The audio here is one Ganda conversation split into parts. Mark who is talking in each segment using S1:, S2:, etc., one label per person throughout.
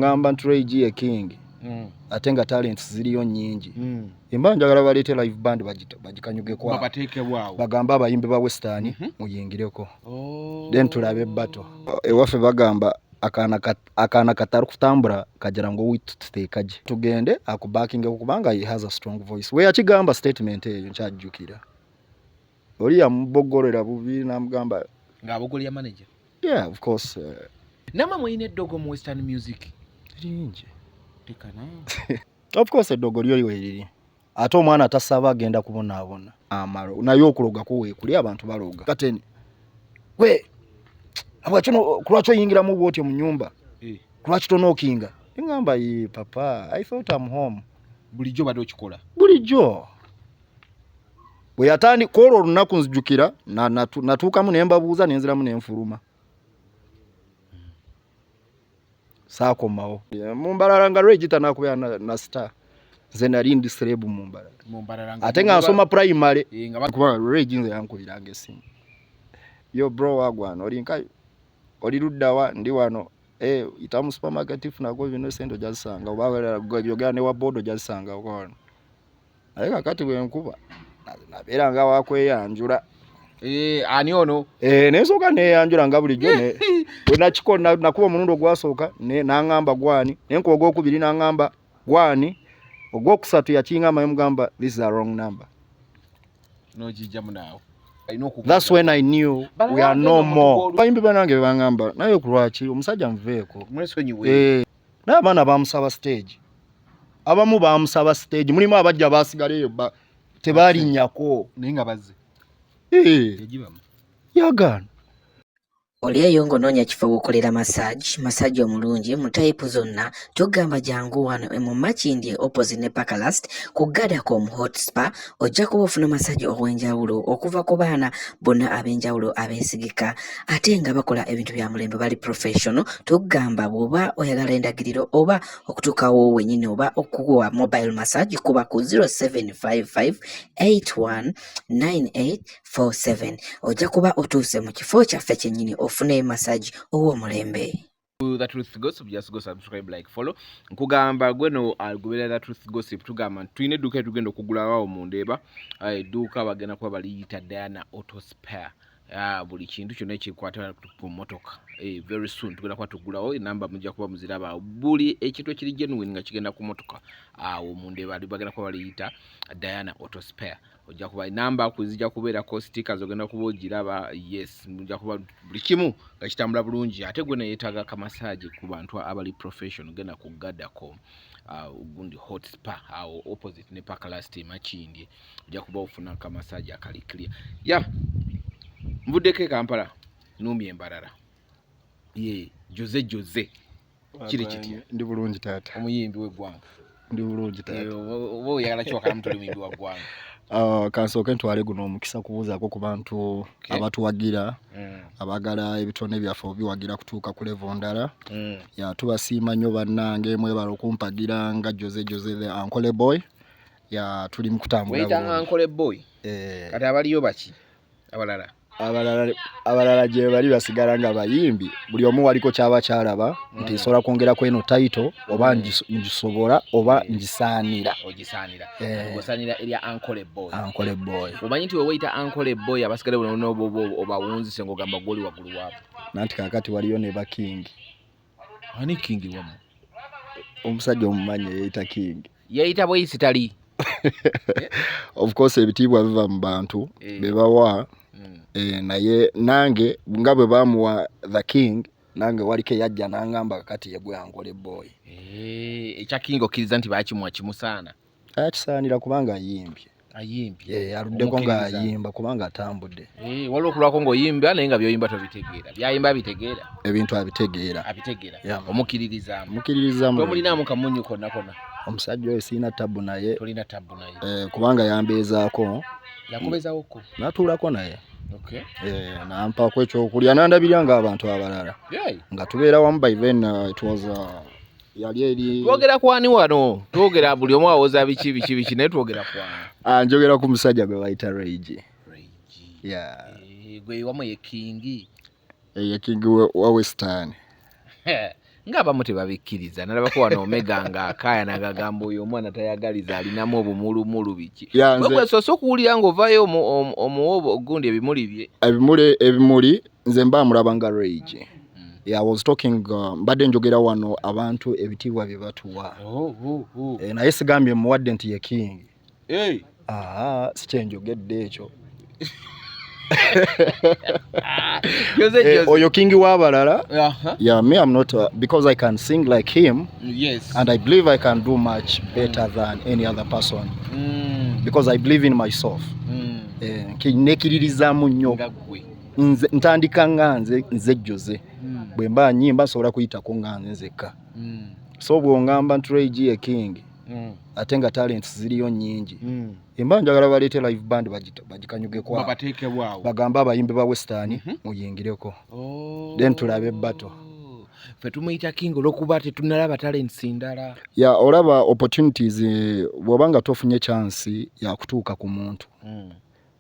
S1: Ngamba nti Ray G ye king, ate nga talents ziriyo nnyingi. Emba njagala baleete live band bagikanyugeko awo.
S2: Babateekebwawo.
S1: Bagambe abayimbi ba western muyingireko, then tulabe battle. Ewaffe bagamba akaana katari kutambura kagira ngu owaitu tuteeka gye tugende akubakingeko, kubanga he has a strong voice. We yakigamba statement eyo nkyajjukira, oli yamubogolera bubi namugamba.
S2: Ng'abogolya manager.
S1: Yeah, of course.
S2: Namwe mulina eddogo mu western music?
S1: Lingi.
S2: Tekana.
S1: Of course, eddogo lyo weriri, ate omwana tasaba agenda kubonaabona amalo, naye okuloga kuweekuli, abantu baloga. Kateni we kulwaki oyingiramu bwotyo mu nyumba? Kulwaki tonookinga? Eŋŋamba, "Ye papa, I thought I'm home."
S2: Bulijjo badde okikola?
S1: Bulijjo. Bwe yatandika olwo olunaku nzijukira natuukamu ne mbabuuza, nenziramu nenfuluma, saakomawo mu Mbarara nga Ray G tanakubeera na star. Nze nali ndi celeb mu Mbarara.
S2: Mu Mbarara?
S1: Ate nga nsoma primary.
S2: Eh, nga
S1: kuba Ray G nze yankubiranga essimu, "Yo bro, wagwana oli nka oli luddawa?" "Ndi wano." "Eh, yita mu supermarket, funako bino, sente ojazisanga, oba yogera ne wa boda ojazisanga wano." Naye kakati bwenkuba nabeera nga wakweyanjula.
S2: Eh, ani ono?
S1: Eh, nensooka neyanjula nga bulijjo. Bwe nakikola, nakuba omulundi ogwasooka, n'aŋŋamba, "Gwani?" Nenkuba ogwokubiri, n'aŋŋamba, "Gwani?" Ogwokusatu yakiŋŋamba, nemugamba, "This is a wrong number."
S2: N'ogijjamu naawe alina okubuuza.
S1: That's when I knew we are no more. Bayimbi banange bebaŋŋamba, naye ku lwaki omusajja nveeko?
S2: Mwesonyiwe.
S1: Eh, naye abaana bamusaba stage, abamu bamusaba stage, mulimu abajja basigala eyo tebalinnyako.
S2: Naye nga bazze.
S1: Eh,
S2: yagibamu.
S1: Yagaana.
S3: Oli eyo ng'onoonya kifo w'okolera massage, massage omulungi mu type zonna, tugamba jangu wano mu Makindye, opposite ne Pakalast, ku Gadacom Hot Spa. Ojja kuba ofuna massage ow'enjawulo okuva ku baana bonna ab'enjawulo abeesigika, ate nga bakola ebintu bya mulembe, bali professional. Tugamba bw'oba oyagala endagiriro oba okutuukawo wennyini oba okuwa mobile massage, kuba ku 0755 819847, ojja kuba otuuse mu kifo kyaffe kyennyini ofune massage ow'omulembe.
S2: The Truth Gossip, just go subscribe, like, follow. Nkugamba gweno agoberera The Truth Gossip, tugamba nti tulina edduuka etugenda okugulawo awo mu Ndeeba. Edduuka bagenda kuba baliyita Diana Auto Spare. Buli kintu kyonna ekikwata ku mmotoka. Very soon tugenda kuba tugulawo, enamba mujja kuba muziraba awo. Buli ekintu ekiri genuine nga kigenda ku mmotoka, awo mu Ndeeba bagenda kuba baliyita Diana Auto Spare. Ojja kuba namba kuzijja kubeerako stickers, ogenda kuba ogiraba. Yes, mujja kuba buli kimu nga kitambula bulungi. Ate gwe neyeetaaga kamassage ku bantu abali professional, genda ku Gadacom gundi Hot Spa awo opposite ne Pakalast Makindye, ojja kuba ofuna kamassage akali clear. Ya nvuddeko e Kampala, numye Embarara. Ye Jose Jose, kiri kitya?
S1: Ndi bulungi, taata.
S2: Omuyimbi w'eggwanga.
S1: Ndi bulungi,
S2: Eh,
S1: taata.
S2: Oba oyagala kiwakalamu, toli muyimbi wa ggwanga.
S1: Kansooke ntwale guno omukisa kubuuzaako ku bantu abatuwagira, abaagala ebitone byaffe obiwagira kutuuka ku level ndala. Ya, tubasiima nnyo bannange, mwebala okumpagira nga Jose Jose the Ankole Boy. Ya, tuli mu kutambula
S2: weyita
S1: bulungi.
S2: Ankole Boy?
S1: Eh.
S2: Kati abaliyo baki abalala?
S1: Abalala gye bali basigala nga bayimbi, buli omu waliko kyaba kyalaba nti nsobola kwongerako eno title oba ngisobola oba ngisaanira.
S2: Ogisaanira.
S1: Eh.
S2: Osaanira erya Ankole Boy.
S1: Ankole Boy.
S2: Omanyi nti weweyita Ankole Boy, abasigale bona obawunzise ng'ogamba gwoli waggulu waabwe.
S1: Nanti kaakati waliyo ne baking.
S2: Ani king wamu?
S1: Omusajja omumanyi yeeyita king.
S2: Yeyita bweyisi tali.
S1: Of course, ebitiibwa biva mu bantu
S2: Eh.
S1: be bawa. Eh, naye nange nga bwe bamuwa the king, nange waliko eyajja n'angamba kakati yegwe Ankole Boy.
S2: Eh, ekya king okkiriza nti bakimuwa, kimusaana?
S1: Akisaanira kubanga ayimbye.
S2: Ayimbye.
S1: Eh, aluddeko nga
S2: Omukkiriza.
S1: ayimba kubanga atambudde.
S2: Eh, waliwo okulwako ng'oyimba naye nga byoyimba tobitegeera, byayimba abitegeera.
S1: Ebintu abitegeera.
S2: Abitegeera.
S1: Yeah.
S2: Omukkiririzaamu?
S1: Mukkiririzaamu.
S2: Tomulinaamu kamunyu konna konna?
S1: Omusajja oyo siina tabu naye.
S2: Tolina tabu naye?
S1: Eh, kubanga yambeezaako.
S2: Yakubeezawoko?
S1: Natuulako naye.
S2: Okay.
S1: Eh, nampaako ekyokulya, nandabirya ng'abantu abalala nga tubeera wamu. By then it was yali eri
S2: Twogera kwani wano? Twogera buli omu awoza biki biki biki, naye twogera kwani?
S1: Ah, njogera ku musajja gwe bayita Ray G.
S2: Ray G.
S1: Yeah.
S2: Eh, gwe wamu ye king.
S1: Ye king wa western.
S2: Ng'abamu tebabikkiriza. Nalabako wano Omega ng'akaayana ng'agamba oyo omwana tayagaliza, alinamu obumulumulu biki.
S1: Ya, nze-
S2: Gwe soose okuwulira ng'ovaayo omuwa ogundi ebimuli bye.
S1: Ebimuli nze mba mulaba nga Rage. Yeah, I was talking, mbadde njogera wano abantu ebitiibwa bye batuwa. Eh, naye sigambye muwadde nti ye king.
S2: Hey.
S1: Aa, si kyenjogedde ekyo.
S2: Jose,
S1: Eh,
S2: Jose.
S1: oyo king w'abalala. Yeah, me, I'm not, because I can sing like him. And I believe I can do much better than any other person. Because I believe in myself. Eh, nekkiririzaamu nnyo.
S2: Nga ggwe.
S1: Nze ntandika nga nze Jose. Bwe mba nnyimba nsobola kuyitako nga nze nzekka. So bw'ongamba nti Ray G ye king, ate nga talents ziriyo nnyingi. Emba njagala baleete live band bagikanyugeko awo.
S2: Babateekebwawo.
S1: Bagambe abayimbi ba Western muyingireko. Then tulabe battle.
S2: Ffe tumuyita king olw'okuba tetunnalaba talents ndala.
S1: Ya, olaba opportunities, bw'oba nga tofunye chance ya kutuuka ku muntu.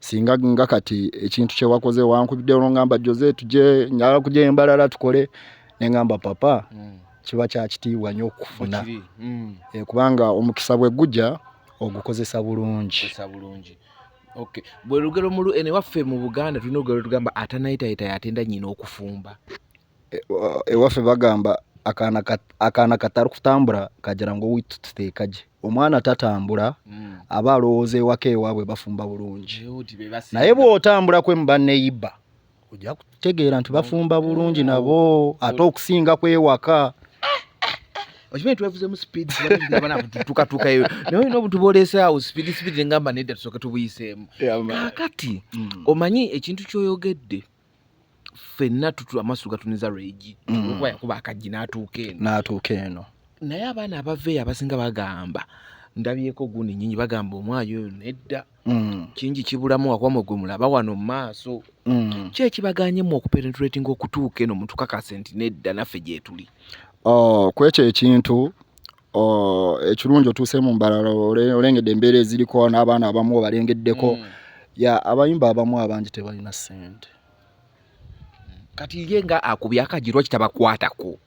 S1: Singa nga kati ekintu kye wakoze wankubidde olw'ongamba Jose tujje, njagala kujja embalala tukole, ne ngamba papa, kiba kya kitiibwa nnyo okufuna.
S2: Bwe kiri.
S1: Kubanga omukisa bwe gujja ogukozesa bulungi.
S2: Ogukozesa bulungi. Okay. Bwe lugero mu eno ewaffe mu Buganda tulina olugero lutugamba atanayitayita y'atenda nnyina okufumba.
S1: Ewaffe bagamba akaana katali kutambula kagira ngu owaitu tuteeka gye. Omwana tatambula, aba alowooza ewaka ewaabwe bafumba bulungi.
S2: Eyo nti be basinga.
S1: Naye bw'otambula kwe mu banneyiba, ojja kutegeera nti bafumba bulungi nabo, ate okusinga kw'ewaka.
S2: Okimanyi twevuzemu speed, bana tukatuukayo. Naye olina obuntu bw'oleese awo speed, speed ne ngamba nedda tusooke tubuyiseemu.
S1: Yeah, man.
S2: Kaakati, omanyi ekintu ky'oyogedde, ffenna amaaso gatuniza Ray G. Olw'okuba yakuba akaggi n'atuuka eno.
S1: N'atuuka eno.
S2: Naye abaana abava eyo abasinga bagamba, ndabyeko gundi nnyingi bagamba omwayi oyo nedda. Kingi kibulamu wakwamwe gwe mulaba wano mu maaso. Ki ekibagaanyemu okupenetratinga okutuuka eno mutukakase nti nedda naffe gyetuli?
S1: Oh, ku ekyo ekintu, oh, ekirungi otuuse mu Mbarara, olengedde embeera eziriko n'abaana abamu obalengeddeko. Ya, abayimbi abamu abangi tebalina ssente.
S2: Kati ye nga akubye akaggi lwaki tabakwatako?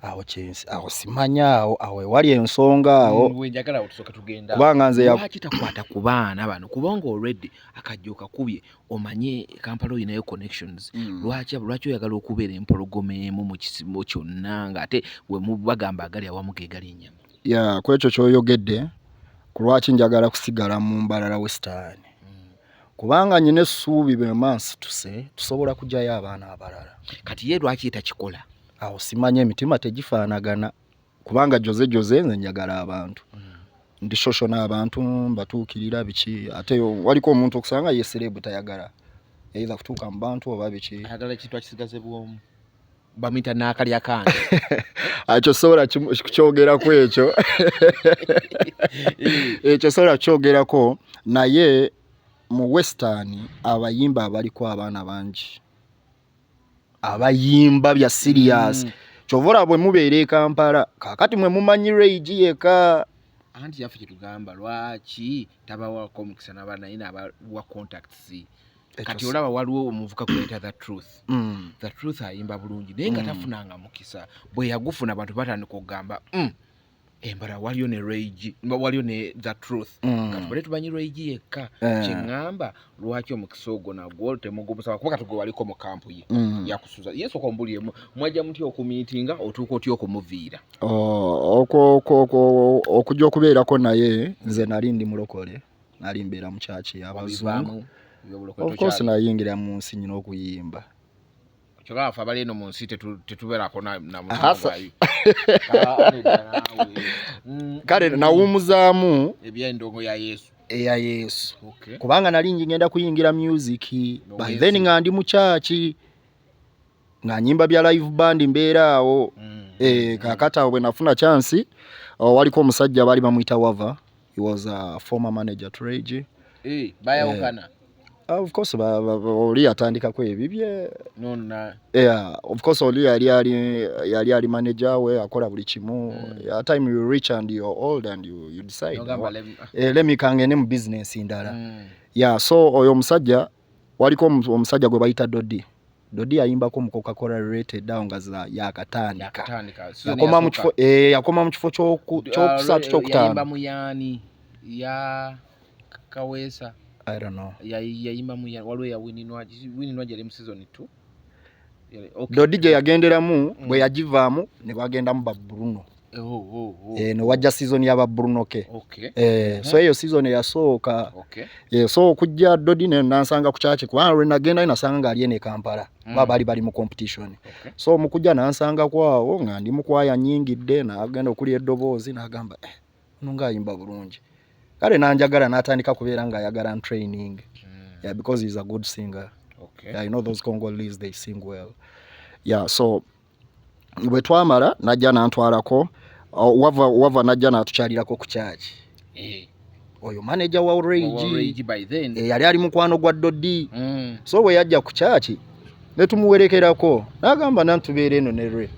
S1: Awo kyensi, awo simanya awo ewali ensonga awo.
S2: We njagala awo tusooke tugenda.
S1: Kubanga nze ya-
S2: Lwaki takwata ku baana bano? Kubanga already akajja okakubye, omanye Kampala olinayo connections. Lwaki oyagala okubeera empologoma emu mu kisimo kyonna ng'ate we bagamba agali awamu ge gali ennyama?
S1: Ya, ku ekyo ky'oyogedde, ku lwaki njagala kusigala mu Mbarara Western. Kubanga nnyina essuubi bwe mba nsituse, tusobola kuggyayo abaana abalala.
S2: Kati ye lwaki takikola?
S1: Awo simanya, emitima tegifaanagana. Kubanga Jose nze njagala abantu. Ndi social n'abantu, mbatuukirira biki, ate waliko omuntu okusanga ye celeb tayagala. Either kutuuka mu bantu oba biki.
S2: Ayagala ekintu akisigaze bw'omu. Bamuyita n'akalya kange.
S1: Ekyo sobola kukyogerako ekyo. Ekyo sobola kukyogerako, naye mu Western abayimba abaliko abaana bangi. Abayimba bya serious. Kyova olaba bwe mubeera e Kampala, kaakati mwe mumanyi Ray G yekka.
S2: Anti yaffe kye tugamba lwaki tabawaako omukisa n'aba naye n'abawa contacts. Kati olaba waliwo omuvuka gwe bayita The Truth. The Truth ayimba bulungi naye nga tafunanga mukisa. Bwe yagufuna abantu batandika okugamba, embala waliyo ne Ray G, waliyo ne The Truth. Kati bale tumanyi Ray G yekka. Kye ŋŋamba lwaki omukisa ogwo nagwo temugumusaba kuba kati gwe waliko mu kampu ye. Yakusuza. Ye sooka ombuulire, mwajja mutya okumiitinga, otuuka otya okumuviira?
S1: Oh, okujja okubeerako naye nze nali ndi mulokole, nali mbeera mu kyaki y'abazungu.
S2: Wabivaamu, eby'obulokole
S1: Of course
S2: tokyali.
S1: nayingira mu nsi nyina okuyimba.
S2: Kyokka afe abali eno mu nsi tetubeerako na mutima gwayo. Ah, nedda naawe.
S1: Kale nawummuzaamu
S2: eby'endongo ya Yesu.
S1: Eya Yesu.
S2: Okay.
S1: Kubanga nali ngenda kuyingira music.
S2: No
S1: By
S2: way.
S1: then nga ndi mu kyaki nga nyimba bya live band mbeera awo. Kaakati awo bwe nafuna chance, oh, waliko omusajja baali bamuyita Wava. He was a former manager to Ray G.
S2: Bayawukana.
S1: Of course oli yatandikako ebibye.
S2: No, na
S1: Yeah, of course oli yali ali manager we akola buli kimu. At time you reach and you're old and you decide.
S2: Nogamba,
S1: Let me kangende mu business ndala. Yeah, so oyo omusajja waliko omusajja gwe bayita Dodi. Dodi yayimbako mu Coca-Cola Rated awo nga yakatandika.
S2: Yakatandika. Season
S1: Yakoma mu
S2: eyasooka.
S1: kifo, yakoma mu kifo kyokusatu, kyokutaano.
S2: Yayimba mu yaani ya Kaweesa?
S1: I don't know.
S2: Yayimba mu waliwo ya Winnie Nwagi. Winnie Nwagi yali mu season 2. Okay.
S1: Dodi gye yagenderamu, bwe yagivaamu ne bagendamu ba Bruno.
S2: Oh.
S1: Ne wajja season y'aba Bruno ke. So eyo season eyasooka. So okujja Dodi ne nansanga ku kyaki, kubanga lwe nagendayo nasanga ng'ali eno e Kampala. Ba baali bali mu competition. So mu kujja nansangako awo nga ndi mu kwaya nnyingidde, n'agenda okulya eddoboozi n'agamba, "Eh, ono ng'ayimba bulungi." Kale n'anjagala, n'atandika kubeera ng'ayagala training. Yeah, because he's a good singer. Yeah, you know those Congolese, they sing well. Yeah, so bwe twamala najja n'antwalako, wava najja n'atukyalirako ku kyaki. Oyo manager wa
S2: Wa
S1: Rage.
S2: Rage by then.
S1: Yali ali mukwano gwa Dodi. So bwe yajja ku kyaki ne tumuwerekerako, n'agamba nantubeera eno ne Ray.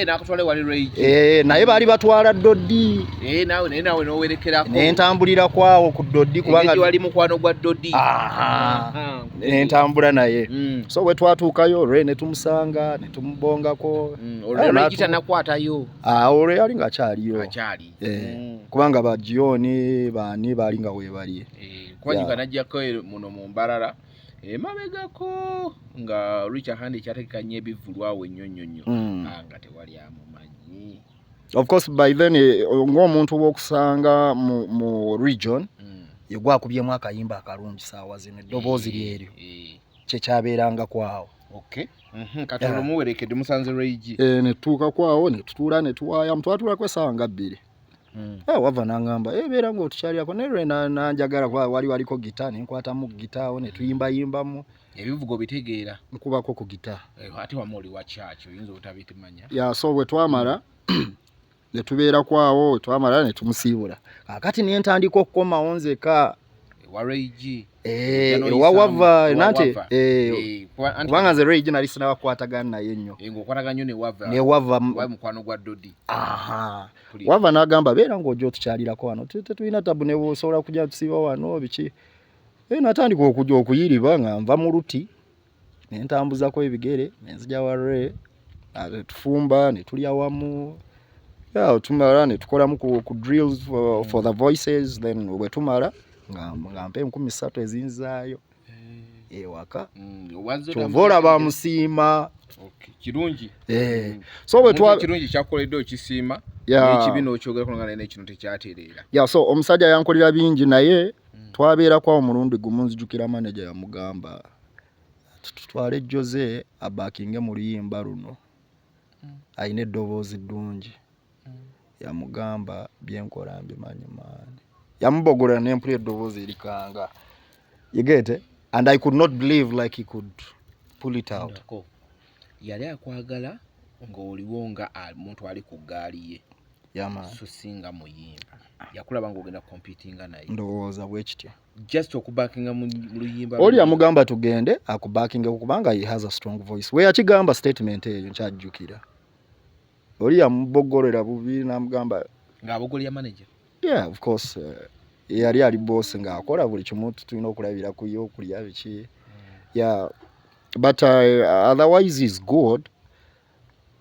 S2: Nakutwala wali Rage.
S1: Naye baali batwala Dodi.
S2: Nawe naye nawe n'owerekerako.
S1: Ne ntambulirako awo ku Dodi kubanga
S2: Engeri wali mukwano gwa Dodi.
S1: Aha. Ne ntambula naye. So bwe twatuukayo Ray ne tumusanga ne tumubongako.
S2: Olwo Rage tanakwatayo.
S1: Ah, olwo yali ng'akyaliyo.
S2: Akyali.
S1: Kubanga ba Gioni baani baali nga weebali.
S2: Kuba
S1: Yeah.
S2: najjako muno mu Mbarara emabegako nga Richard Handi kyategeka nnyo ebivvulu awo ennyo nnyo nnyo. Ah, nga tewali amumanyi.
S1: Of course by then, ng'omuntu w'okusanga mu region, ye gwakubyemu akayimba akalungi saawa zino, eddoboozi lyeryo kyekyabeerangako awo.
S2: Okay. Kati olwo muwerekedde musanze Rage.
S1: Ne tutuukako awo ne tutuula ne tuwaayamu, twatuulako essaawa nga 2. Wava n'aŋŋamba, beera ng'otukyalirako naye lwe nanjagala kuba wali waliko gita, ne nkwatamu gita awo ne tuyimbayimbamu.
S2: Ebivuga obitegeera?
S1: Nkubako ku gita.
S2: Ate wamma oli wa church, oyinza obutabimanya.
S1: Yeah, so bwe twamala ne tubeerako awo, bwe twamala ne tumusiibula. Kaakati ne ntandika okukomawo nzeka.
S2: Ewa Rage.
S1: Ewa Wava
S2: Ewa
S1: nante
S2: Wava.
S1: Kubanga nze Rage nali sinnabakwatagana naye nnyo.
S2: Ng'okwatagana nnyo ne Wava.
S1: Ne Wava.
S2: Wa mukwano gwa Dodi.
S1: Aha.
S2: Mpulira.
S1: Wava n'agamba beera ng'ojja otukyalirako wano, tetulina tabu ne bw'osobola kujja tusiiba wano biki. Natandika okujja okuyiriba nga nva mu luti ne ntambuzako ebigere ne nzija wa Ray, ne tufumba ne tulya wamu. Yeah, tumala ne tukolamu ku drills for the voices, then bwe tumala nga mpa 3,000 ezinzaayo ewaka.
S2: Wazze
S1: Kyova olaba amusiima.
S2: Okay, kirungi.
S1: So bwe
S2: Omuntu ekirungi kyakukoledde okisiima, n'ekibi n'okyogerako nga naye kino tekyatereera.
S1: Yeah, so omusajja yankolera bingi naye twabeerako awo omulundi gumu, nzijukira manager yamugamba tutwale Jose abakinge mu luyimba luno, alina eddoboozi ddungi. Yamugamba byenkola mbimanyi maani. Yamuboggolera ne mpulira eddoboozi erikanga. You get it? And I could not believe like he could pull it out.
S2: Ndako. Yali akwagala ng'oliwo nga muntu ali ku ggaali ye.
S1: Yeah, man.
S2: So singa muyimba. Yakulaba ng'ogenda competinga naye.
S1: Ndowooza bwe kityo.
S2: Just okubakinga mu luyimba.
S1: Oli yamugamba tugende akubakinge kubanga he has a strong voice. We yakigamba statement eyo nkyajjukira. Oli yamuboggolera bubi n'amugamba
S2: Ng'abogolera manager.
S1: Yeah, of course. Yali ali boss ng'akola buli kimu, tulina okulabira ku ye okulya biki. Yeah. But otherwise is good.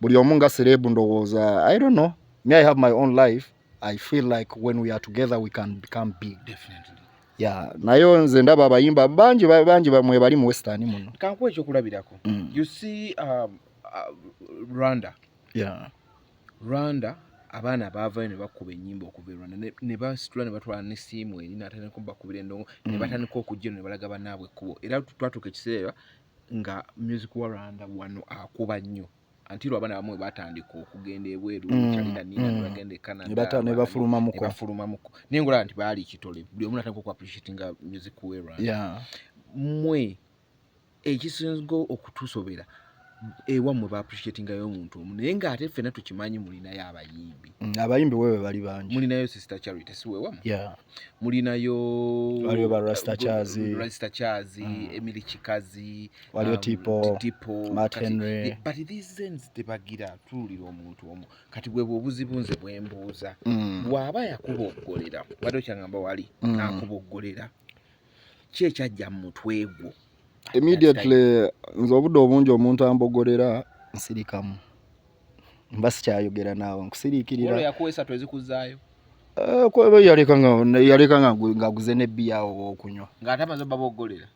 S1: Buli omu nga celeb ndowooza, I don't know. Me, I have my own life. I feel like when we are together we can become big.
S2: Definitely.
S1: Yeah, naye nze ndaba abayimba bangi bangi bamwe bali mu Western muno.
S2: Kankuwe ekyokulabirako. You see, Rwanda. Rwanda abaana baavayo ne bakuba ennyimba okuva e Rwanda ne basitula ne batwala n'essimu eri n'atandika okubakubira endongo ne batandika okujja eno ne balaga bannaabwe ekkubo, era twatuuka ekiseera nga music wa Rwanda wano akuba nnyo until abaana bamwe batandika okugenda ebweru, Charly Nina ne bagenda e Canada,
S1: Ne bafulumamuko.
S2: Ne bafulumamuko, naye ng'olaba nti baali kitole, buli omu n'atandika okuappreciatinga music we Rwanda. Mmwe ekisinga okutusobera, ewammwe ba appreciatingayo omuntu omu, naye ng'ate ffenna tukimanyi mulinayo abayimbi.
S1: Abayimbi wewe bali bangi.
S2: Mulinayo Sister Charity, si wewammwe?
S1: Yeah.
S2: Mulinayo
S1: Waliyo ba Rasta Chazi.
S2: Rasta Chazi, Emily Kikazi,
S1: Waliyo Tipo,
S2: Tipo,
S1: Matt
S2: kati
S1: Henry.
S2: But these ends tebagira tuwulira omuntu omu. Kati bwe obuzibu nze bwe mbuuza, bw'aba yakuboggolera, wadde okyangamba wali, n'akuboggolera, ki ekyajja mu mutwe gwo?
S1: Immediately nze obudde obungi omuntu ambogolera nsirikamu, mba sikyayogera naawe, nkusiriikirira.
S2: Olwo yakuwa esatu ezikuzaayo?
S1: Yaleka ng'aguze nebbiya awo okunywa.
S2: Ng'ate amaze obabogolera.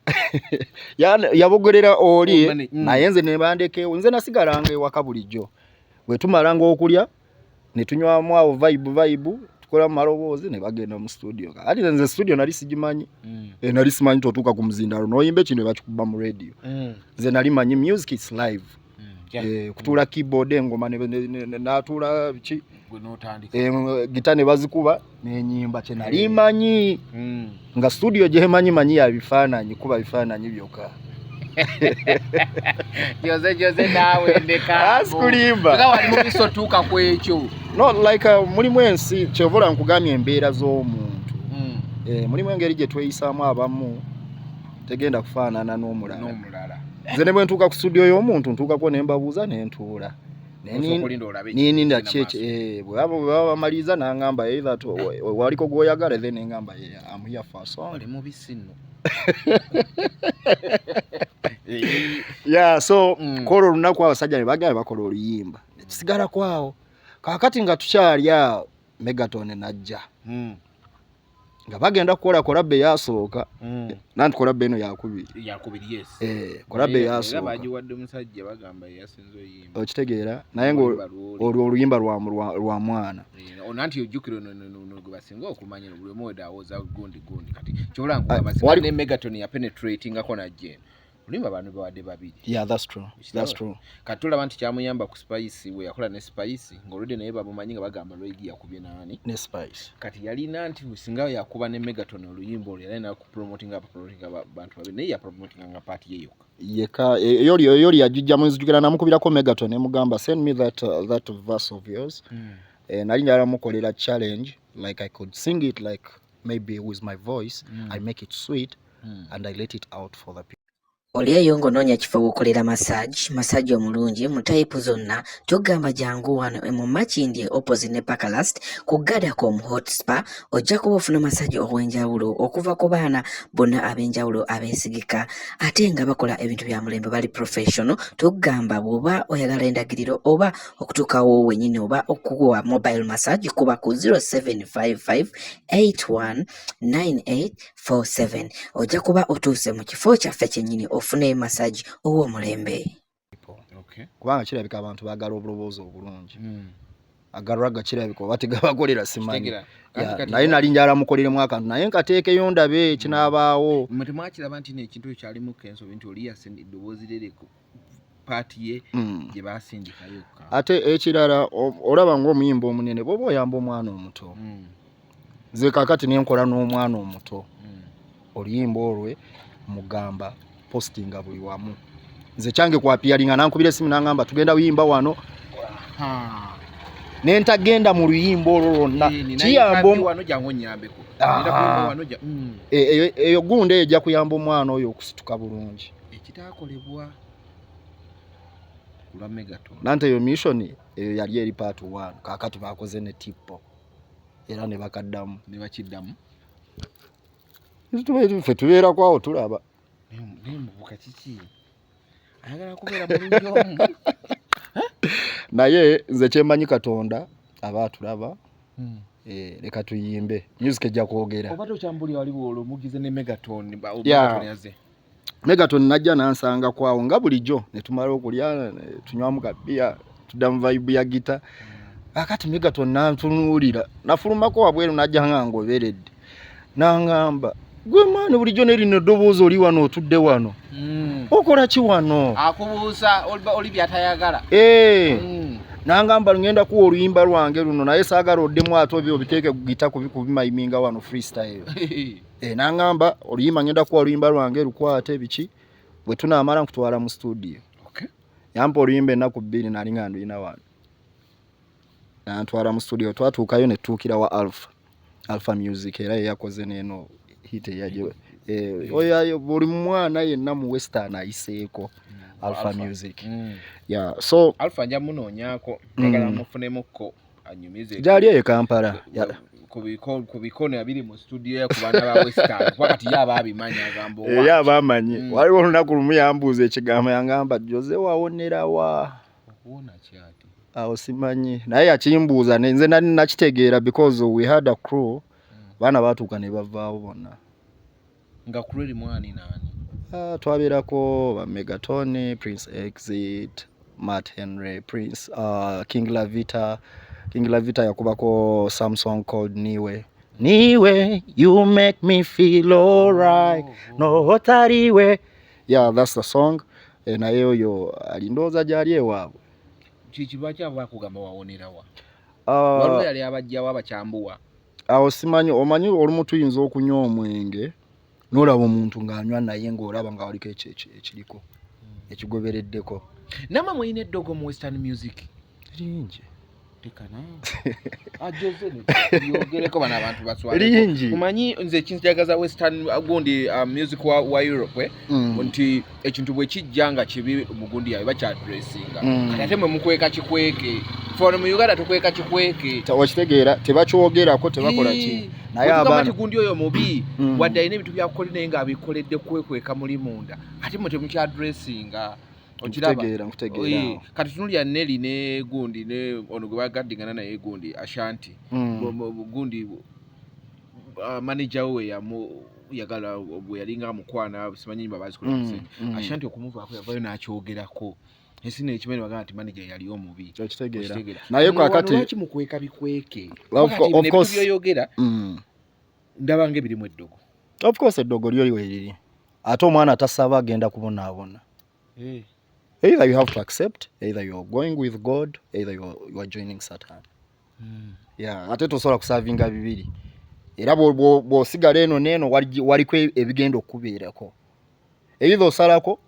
S1: Yabogolera oli, naye nze ne bandekeewo. Nze nasigalanga ewaka bulijjo, bwe tumalanga okulya ne tunywamu awo vibe vibe, tukola mu maloboozi ne bagenda mu studio. Kati nze studio nali sigimanyi. Nali simanyi totuuka ku muzindalo n'oyimba ekintu ne bakikuba mu radio. Nze nali manyi music is live. Kutuula keyboard, engoma n'atuula ki, gita ne bazikuba n'enyimba, kye nali manyi. Nga studio gyemanyi manyi ya bifaananyi, kuba bifaananyi byokka.
S2: Jose, Jose, naawe ndeka.
S1: Asikulimba.
S2: Wali mubiso tuuka ku ekyo.
S1: No, like mulimu ensi, kyovula nkugambye embeera z'omuntu. Mulimu engeri gye tweyisaamu, abamu tegenda kufaanana n'omulala.
S2: N'omulala.
S1: Nze ne bwe ntuuka ku studio y'omuntu, ntuukako ne mbabuuza ne ntuula, nininda ki, bwe baba bamaliriza n'aŋŋamba either waliko gw'oyagala, then neŋŋamba, "Yeah, I'm here for a song."
S2: Oli mubisi nno.
S1: Yeah, so kola olunaku abasajja ne bagenda bakola oluyimba, nekisigalako awo. Kaakati nga tukyali awo, Megaton najja nga bagenda kukola collabo eyasooka. Nanti collabo eno yakubiri.
S2: Yakubiri, yes.
S1: Collabo eyasooka
S2: bagiwadde musajja, bagamba yasinze oyimba.
S1: Okitegeera? Naye nga olwo oluyimba lwa mwana.
S2: Nanti ojjukira gwe basinga okumanya, buli omu wedde awoza gundi gundi. Kati kyobola nkugamba, ne Megaton ya penetratingako najja eno, oluyimba bantu bawadde babiri.
S1: Yeah, that's true. That's true.
S2: Kati tulaba nti kyamuyamba ku Spice, bwe yakola ne Spice ng'olwedde naye bamumanyi nga bagamba Lwegi yakubye naani?
S1: Ne Spice.
S2: Kati yalina nti singa yakuba ne Megaton oluyimba olwo, yalina kupromotinga, promotinga bantu babiri, naye yapromotinga nga part ye yokka.
S1: Yeka eyoli yagijjamu. Nzijukira namukubirako Megaton, nemugamba, "Send me that verse of yours." Nali njagala mukolera challenge, like I could sing it, like maybe with my voice. I make it sweet and I let it out for the people.
S3: Oli eyo ng'onoonya kifo w'okolera massage, massage omulungi mu type zonna, tugamba jangu wano mu Makindye, opposite ne Pakalast, ku Gadacom Hot Spa. Ojja kuba ofuna massage ow'enjawulo okuva ku baana bonna ab'enjawulo abeesigika, ate nga bakola ebintu bya mulembe, bali professional. Tugamba bw'oba oyagala endagiriro oba okutuukawo wennyini oba okuwa mobile massage, kuba ku 0755 819847. Ojja kuba otuuse mu kifo kyaffe kyennyini ofune massage ow'omulembe.
S1: Kubanga kirabika abantu baagala obuloboozi obulungi. Agarraga kirabika oba tegabakolera, simanyi. Naye nali njala mukoleremu akantu, naye nkateekeyo ndabe ekinaabaawo.
S2: Mwe temwakiraba nti nekintu ekyo kyalimu ensobi, nti oli eddoboozi lere part ye gye basindika yokka?
S1: Ate ekirala, olaba ng'omuyimba omunene bw'oba oyamba omwana omuto. Nze kakati nenkola n'omwana omuto oluyimba olwe, mugamba postinga buli wamu. Nze kyange kwapiyalinga, nankubira esimu nangamba tugenda luyimba wano, nentagenda mu luyimba olwo lwonna.
S2: Kiyamba
S1: eyo gundi eyo ejja kuyamba omwana oyo okusituka bulungi.
S2: Ekitakolebwa kulwa Megaton.
S1: Nante eyo mission eyo yali eri part one. Kakati bakoze ne Tipo era ne bakaddamu.
S2: Ne bakiddamu.
S1: Ffe tubeerako awo tulaba.
S2: Naye mubuka kiki ayagala kubeera mulungi omu?
S1: Naye nze kyemmanyi, Katonda aba atulaba. Leka tuyimbe, music ejja kwogera.
S2: Oba tokyambuli wali olwo mugize ne Megaton?
S1: Yeah. Megaton najja nansanga kwawo nga bulijjo, ne tumala okulya, tunywamu kabiya, tudda mu vibe ya gita. Akati Megaton nantunuulira, nafulumako wabweru, najja nga ngoberedde, nangamba, "Gwe maani, bulijjo nerino eddoboozi oli wano, otudde wano, okola ki wano?"
S2: Akubuuza oli byatayagala.
S1: Nangamba, "Ngenda kuwa oluyimba lwange luno, naye saagala oddemu ate obi obiteeke gita kubimayiminga wano freestyle." Nangamba, "Oluyimba ngenda kuwa oluyimba lwange, lukwate biki, bwe tunaamala nkutwala mu studio." Yampa oluyimba ennaku 2, nali nga ndulina wano, nantwala mu studio. Twatuukayo ne tutuukira wa Alpha, Alpha Music, era yeyakoze neeno hit eyaje. Oyo buli mwana yenna mu western ayiseeko Alpha Music. Yeah, so
S2: Alpha nja munoonyaako, njagala mufunemukko anyumize.
S1: Gyali eyo Kampala.
S2: Ku bikono abiri mu studio ku baana ba Western, kuba kati ye aba abimanya, agamba owa.
S1: Ye aba amanyi. Waliwo olunaku lumu yambuuza ekigambo, yangamba, "Jose, wawonerawa?"
S2: Okuwona kyati?
S1: Awo simanyi, naye yakimbuuza nze nali nakitegeera because we had a crew, baana batuuka ne bavaawo bonna.
S2: Nga crew erimu ani naani?
S1: Ah, twabeerako ba Megatoni, Prince Exit, Matt Henry, Prince, King Lavita. King Lavita yakubako some song called Niwe. Niwe, you make me feel alright. No otariwe. Yeah, that's the song. E, naye oyo alindooza gyali ewaabwe.
S2: Kikiba kyava akugamba wawonerawa? Waliwo yali abajjawo abakyambuwa?
S1: Awo simanyi, omanyi olumu tuyinza okunywa omwenge n'olaba omuntu ng'anywa naye ng'olaba nga waliko ekiriko ekigobereddeko.
S2: Namwe mulina eddogo mu Western music?
S1: Lingi.
S2: Leka naawe, Jose, lyogereko, bano abantu baswaleko.
S1: Lingi.
S2: Omanyi nze ekinjagaza Western gundi music wa Europe, eh? Nti ekintu bwe kijja nga kibi mu gundi yaabwe bakyaddressinga. Kati ate mwe mukweka kikweke, ffe mu Uganda tukweka kikweke.
S1: Wakitegeera, tebakyogerako, tebakola ki, naye
S2: Bwe tugamba
S1: abaana
S2: nti gundi oyo mubi, wadde alina ebintu byakukola naye ng'abikoledde kwekweka muli munda, ate mwe temukyaddressinga, okiraba?
S1: Nkutegeera, nkutegeera.
S2: Kati tunulya Neri ne gundi ne ono gwe bagaddingana naye, gundi Ashanti. Gundi manager we yamu yagala bwe yalinga amukwana, simanyi nyimba bazikola. Ashanti okumuvaako yavayo n'akyogerako, ensi nekimanyi, bagamba nti manager yali omubi.
S1: Okitegeera.
S2: Okitegeera?
S1: Naye
S2: Wano
S1: kakati
S2: lwaki mukweka bikweke?
S1: Of
S2: Kati
S1: course.
S2: byoyogera ndaba nga ebirimu eddogo.
S1: Of course eddogo lyo weriri, ate omwana tasaba agenda kubonaabona. Either you have to accept, either you are going with God, either you are joining Satan. Yeah, ate tosobola kusavinga bibiri, era bw'osigala eno neeno waliko ebigenda okukubeerako, either osalako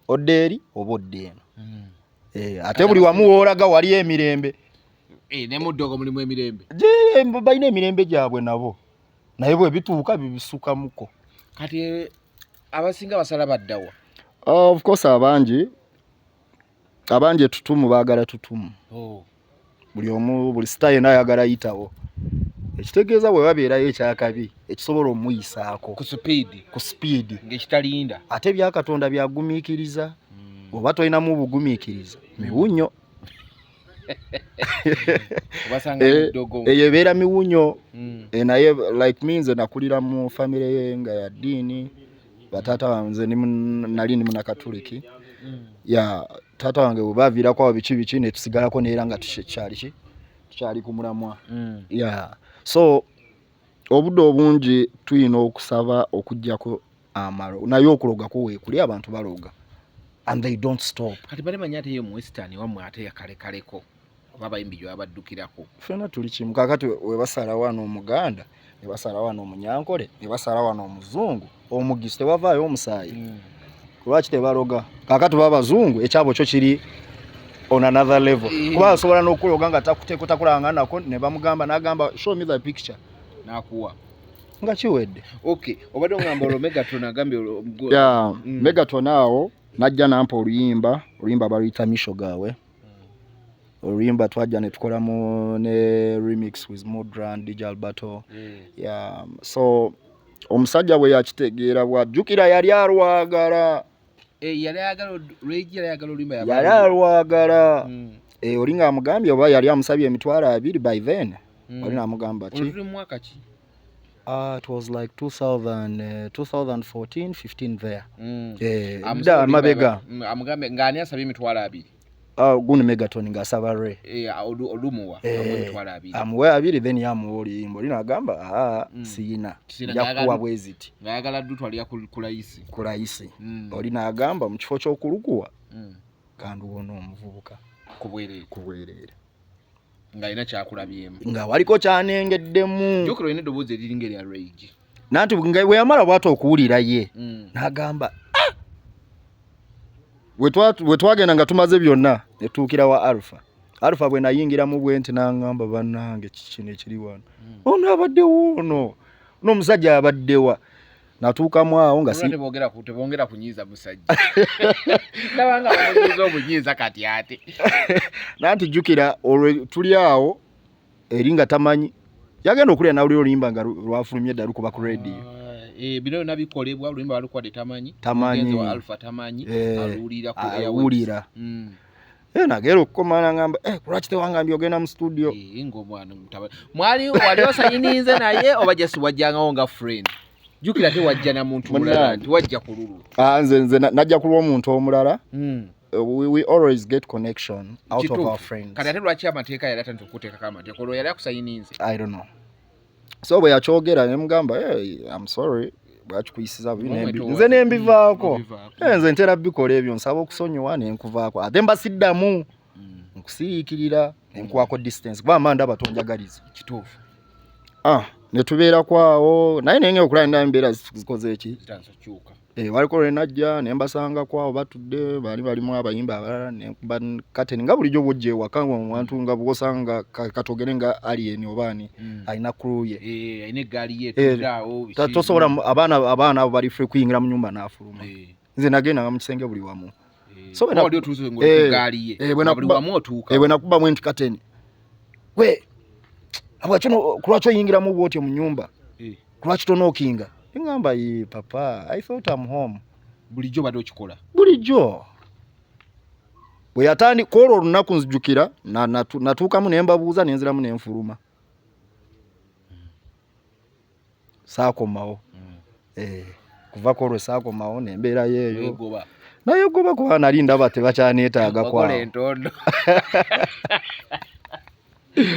S1: odda eri oba odda eno. Eh, ate buli wamu woolaga waliyo emirembe.
S2: Eh, ne mu ddogo mulimu emirembe.
S1: Balina emirembe gyabwe nabo, naye bwe bituuka bibisukamuko.
S2: Kati abasinga basala baddawa?
S1: Of course abangi etutumu baagala tutumu.
S2: Oh.
S1: Buli omu, buli star yenna ayagala yitawo, ekitegeeza bwe babeerayo ekyakabi ekisobola omuyisaako
S2: ku speed.
S1: Ku speed.
S2: Ng'ekitalinda.
S1: Ate byakatonda byagumiikiriza, oba tolinamu bugumiikiriza, miwunyo.
S2: Obasanga
S1: Eh,
S2: mu ddogo.
S1: Eyo ebeera miwunyo. Eh, naye like me, nze nakulira mu famire ye nga ya ddiini. Bataata bange, nze nali ndi munakatuliki ya taata wange, bwe baviirako awo biki biki ne tusigalako neera nga tukyali ki, tukyali ku mulamwa. Yeah, so obudde obungi tuyina okusaba okugjako amalo, naye okulogako weekuli, abantu baloga and they don't stop.
S2: Kati bali manyi ate ye mu Western wammwe ate yakalekaleko oba abayimbi gye babaddukirako?
S1: Ffenna tuli kimu. Kakati we basala wano Omuganda, ne basala wano Omunyankole, ne basala wano Omuzungu, Omugisu, tewavaayo omusaayi. Lwaki tebaloga? Kakati babazungu ekyabo kyo kiri on another level, kuba asobola n'okuloga nga takulanga nako, ne bamugamba n'agamba, "Show me the picture."
S2: N'akuwa.
S1: Nga kiwedde.
S2: Okay, obadde ogamba olwo Megaton agambye
S1: Yeah, Megaton awo najja nampa oluyimba, oluyimba baluyita Misho Gawe. Oluyimba twajja ne tukolamu ne remix with Mudran, DJ Alberto. Yeah, so omusajja bwe yakitegeera, bwajjukira yali alwagala.
S2: Eh, yali ayagala Regi, yali ayagala oluyimba.
S1: Yali alwagala. Eh, oli ng'amugambye oba yali amusabye 20,000 by then. Oli n'amugamba ki?
S2: Olwo tuli mu mwaka ki?
S1: It was like 2000, 2014 15 there. Eh,
S2: Amusabye
S1: dda
S2: oluyimba.
S1: mabega.
S2: Amugambe ng'ani asabye 20,000?
S1: Gundi Megaton ng'asaba Ray.
S2: Eh, olumuwa
S1: Eh,
S2: amuwa 20,000.
S1: Amuwe abiri, then yamuwa oluyimba, oli n'agamba, "Aa, siyina,
S2: Siyina,
S1: nja kukuwa
S2: ng'ayagala-
S1: bwe ziti."
S2: Ng'ayagala dutwalira ku layisi.
S1: Ku layisi. Oli n'agamba, mu kifo ky'okulukuwa, kandiwona omuvubuka
S2: ku bwereere.
S1: Ku bwereere.
S2: Ng'alina kyakulabyemu.
S1: Nga waliko kyanengeddemu.
S2: Jjukira olina eddoboozi eriringa erya Regi.
S1: Nanti nga bwe yamala bw'ati okuwulira ye, n'agamba, "Ah!" Bwe twagenda nga tumaze byonna ne tutuukira wa Alpha. Alpha bwe nayingiramu bwe nti, n'aŋŋamba, "Bannange, kiki kino ekiri wano? Ono abaddewo, ono n'omusajja abaddewa?" Natuukamu awo nga si
S2: Tebongera kunyiiza musajja, ndabanga bamunyiiza obunyiiza kati ate.
S1: Nanti jjukira olwo tuli awo eri nga tamanyi. Yagenda okulya nawulira oluyimba nga lwafulumye dda lukuba ku radio.
S2: Bino byonna bikolebwa, oluyimba balukwadde tamanyi.
S1: Tamanyi.
S2: Mugenzi wa Alpha tamanyi. Aluwulira ku airwaves.
S1: Aluwulira. Nagera okukoma nangamba, lwaki tewangambye ogenda mu studio?
S2: Ng'omwana mutabani. Mwali wali osayinize naye oba just wajjangawo nga friend? Jjukira tewajja na muntu mulala,
S1: Munnange.
S2: tewajja ku lulwo.
S1: Nze najja ku lw'omuntu omulala. We always get connection out of
S2: Kituufu.
S1: our friends.
S2: Kati ate lwaki amateeka yali atandise okuteekako amateeka? Olwo yali akusayininze?
S1: I don't know. So bwe yakyogera ne mugamba, hey, I'm sorry, bwakikuyisiza bubi,
S2: Omwe towa-
S1: nze ne mbivaako.
S2: Obivaako.
S1: Nze ntera bikola ebyo, nsaba okusonyiwa ne nkuvaako. Ate mba siddamu. Nkusiikirira ne nkuwaako distance kuba mba ndaba tonjagaliza.
S2: Kituufu.
S1: Ne tubeerako awo, naye naye okulaba ndaba embeera zikoze ki?
S2: Zitandise okukyuka.
S1: Waliko lwe najja ne mbasangako awo batudde, baali balimu abayimbi abalala, ne nkuba curtain nga bulijjo bw'ojja ewaka ng'omuntu nga bw'osanga katogere nga Alien oba ani, alina crew ye.
S2: Alina eggaali ye etudde awo, biki?
S1: Tosobola abaana abo bali free kuyingira mu nnyumba n'afuluma. Nze nagendanga mu kisenge buli wamu. So bwe
S2: Oba wali otuuse ng'oli ku ggaali ye,
S1: bwe
S2: nga buli
S1: nakuba-
S2: wamu otuuka.
S1: Bwe nakubamu nti curtain. Gwe, lwaki lwaki oyingiramu bw'otyo mu nnyumba? Lwaki tonookinga? Ngamba, ye papa, I thought I'm home.
S2: Bulijjo obadde okikola?
S1: Bulijjo. Bwe yatandika olwo olunaku nzijukira, natuukamu ne mbabuuza ne nziramu ne nfuluma. Saakomawo. Kuva ku olwo saakomawo ne mbeerayo eyo.
S2: Weegoba.
S1: Naye goba kuba nali ndaba tebakyaneetaaga
S2: Wakola
S1: kwawo.
S2: entondo.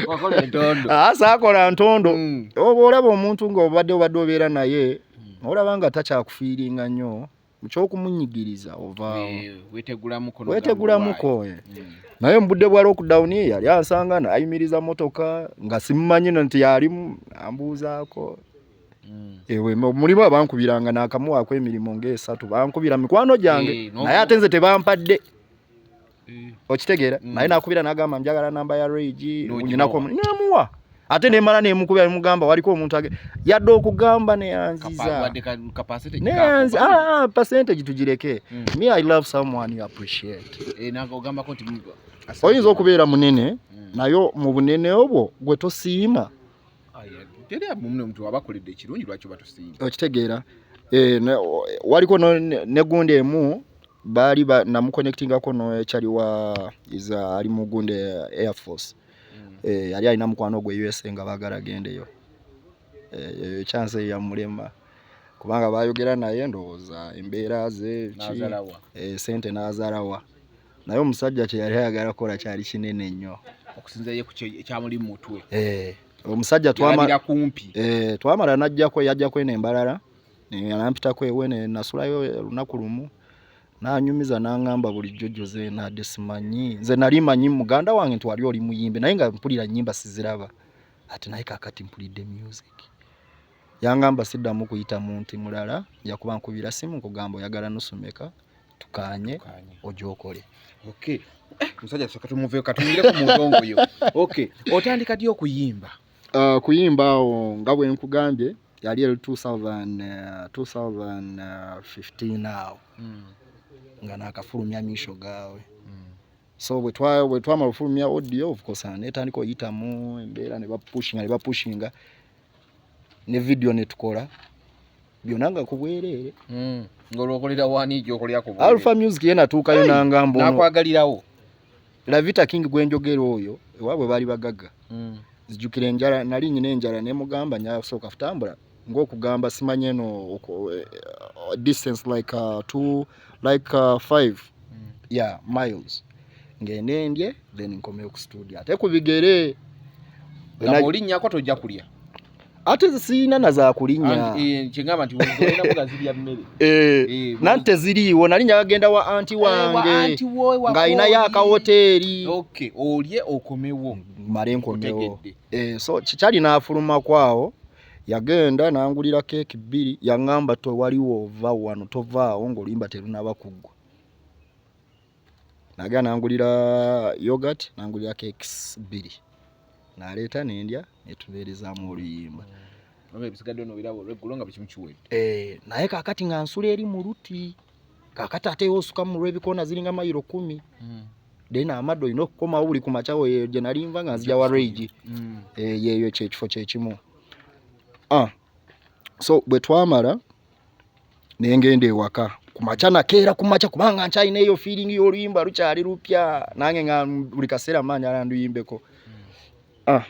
S2: Wakola entondo.
S1: Saakola ntondo. Oba olaba omuntu ng'obadde obadde obeera naye, olaba nga takyakufiiringa nnyo, mu ky'okumunyigiriza ovaawo.
S2: Weetegulamuko n'ogamba
S1: Weetegulamuko,
S2: waayi.
S1: Naye mu budde bwa lockdown yali ansanga n'ayimiriza mmotoka nga simmanyi nti yalimu, ambuuzaako. Ewe, mulimu abankubiranga n'akamuwaako emirimu ng'esatu, bankubira mikwano gyange, naye ate nze tebampadde. Okitegeera? Naye n'akubira n'agamba njagala namba ya Ray G,
S2: N'ogimuwa.
S1: nnyinako n'amuwa. Ate ne mmala nemukubira ne mugamba waliko omuntu yadde okugamba ne yanziza.
S2: Wadde ka percentage
S1: Ne
S2: kaako.
S1: yanzi-, percentage tugireke. Me, I love someone you appreciate.
S2: Naga ogambako nti
S1: Oyinza okubeera munene, naye mu bunene obwo gwe tosiima.
S2: Aya, teri munne omuntu abakoledde ekirungi lwaki oba tosiima?
S1: Okitegeera? Waliko ne gundi emu baali namuconnectingako no ekyali wa is, ali mu gundi Air Force. Yali alina mukwano gwe USA nga baagala agendeyo. Eyo chance yamulema kubanga baayogera naye ndowooza embeera ze ki,
S2: N'azalawa.
S1: Sente n'azalawa. Naye omusajja kye yali ayagala kukola kyali kinene nnyo.
S2: Okusinziira ye ku ekyamuli mu mutwe.
S1: Omusajja
S2: Yalabira kumpi.
S1: Twamala n'ajjako, yajjako eno embalala, ne nampitako ewe ne nasulayo olunaku lumu. N'anyumiza n'aŋŋamba bulijjo Jose nadde simanyi. Nze nali manyi muganda wange nti wali oli muyimbi naye nga mpulira nnyimba siziraba. Ate naye kaakati mpulidde music. Yangamba siddamu kuyita muntu mulala, nja kuba nkubira simu nkugamba oyagala nusu mmeka, tukaanye,
S2: Tukaanye.
S1: ojje okole.
S2: Okay. Musajja tusooke tumuveeko, katuyingireko mu ndongo yo. Okay. Otandika ddi okuyimba?
S1: Kuyimba awo nga bwe nkugambye yali eri 2015 awo. Nga naakafulumya miisho gaawe. So bwe twamala okufulumya audio, of course neetandika oyitamu embeera ne bapushinga, ne bapushinga ne video ne tukola byonna nga ku bwereere.
S2: Ng'olwokolera wani gy'okolera ku bwereere?
S1: Alpha Music ye natuukayo
S2: Hey!
S1: n'angamba ono.
S2: N'akwagalirawo.
S1: Lavita King gwe njogera oyo ewaabwe baali bagagga. Nzijukira enjala, nali nnyina enjala ne mugamba nja kusooka kutambula ng'okugamba simanyi eno distance like, two, like, 5 yeah, miles ngende ndye then nkomeyo ku studio ate ku bigere.
S2: Nga bw'olinnyako tojja kulya.
S1: Ate sirina na za kulinnya.
S2: Kyengamba nti olina mbuga zirya mmere.
S1: Nanti teziriiwo, nali njagala wa anti
S2: Wa
S1: wange
S2: anti wo, wa
S1: ng'alinayo
S2: kooli.
S1: akawoteeri.
S2: Okay, olye okomewo.
S1: Mmale nkomewo.
S2: Otegedde.
S1: So kyali n'afulumako awo yagenda n'angulira keeki 2, yaŋŋamba tewaliwo ova wano tovaawo ng'oluyimba terunaba kuggwa. Nagenda n'angulira yogurt, n'angulira cakes 2. N'aleeta ne ndya ne tubeerezaamu oluyimba.
S2: Oba ebisigadde n'obiraba olweggulo nga buli kimu kiwedde.
S1: Naye kaakati nga nsula eri mu luti. Kaakati ate ossuka mu lw'ebikoona ziringa mayiro 10. Then amadde olina okukomawo buli ku makya gye nali nva nga nzija wa Rage. Yeeyo kyekifo kyekimu. So bwe twamala nengenda ewaka ku makya, nakeera ku makya kubanga nkyalina eyo feeling y'oluyimba lukyali lupya nange nga buli kaseera maanyi ala nduyimbeko.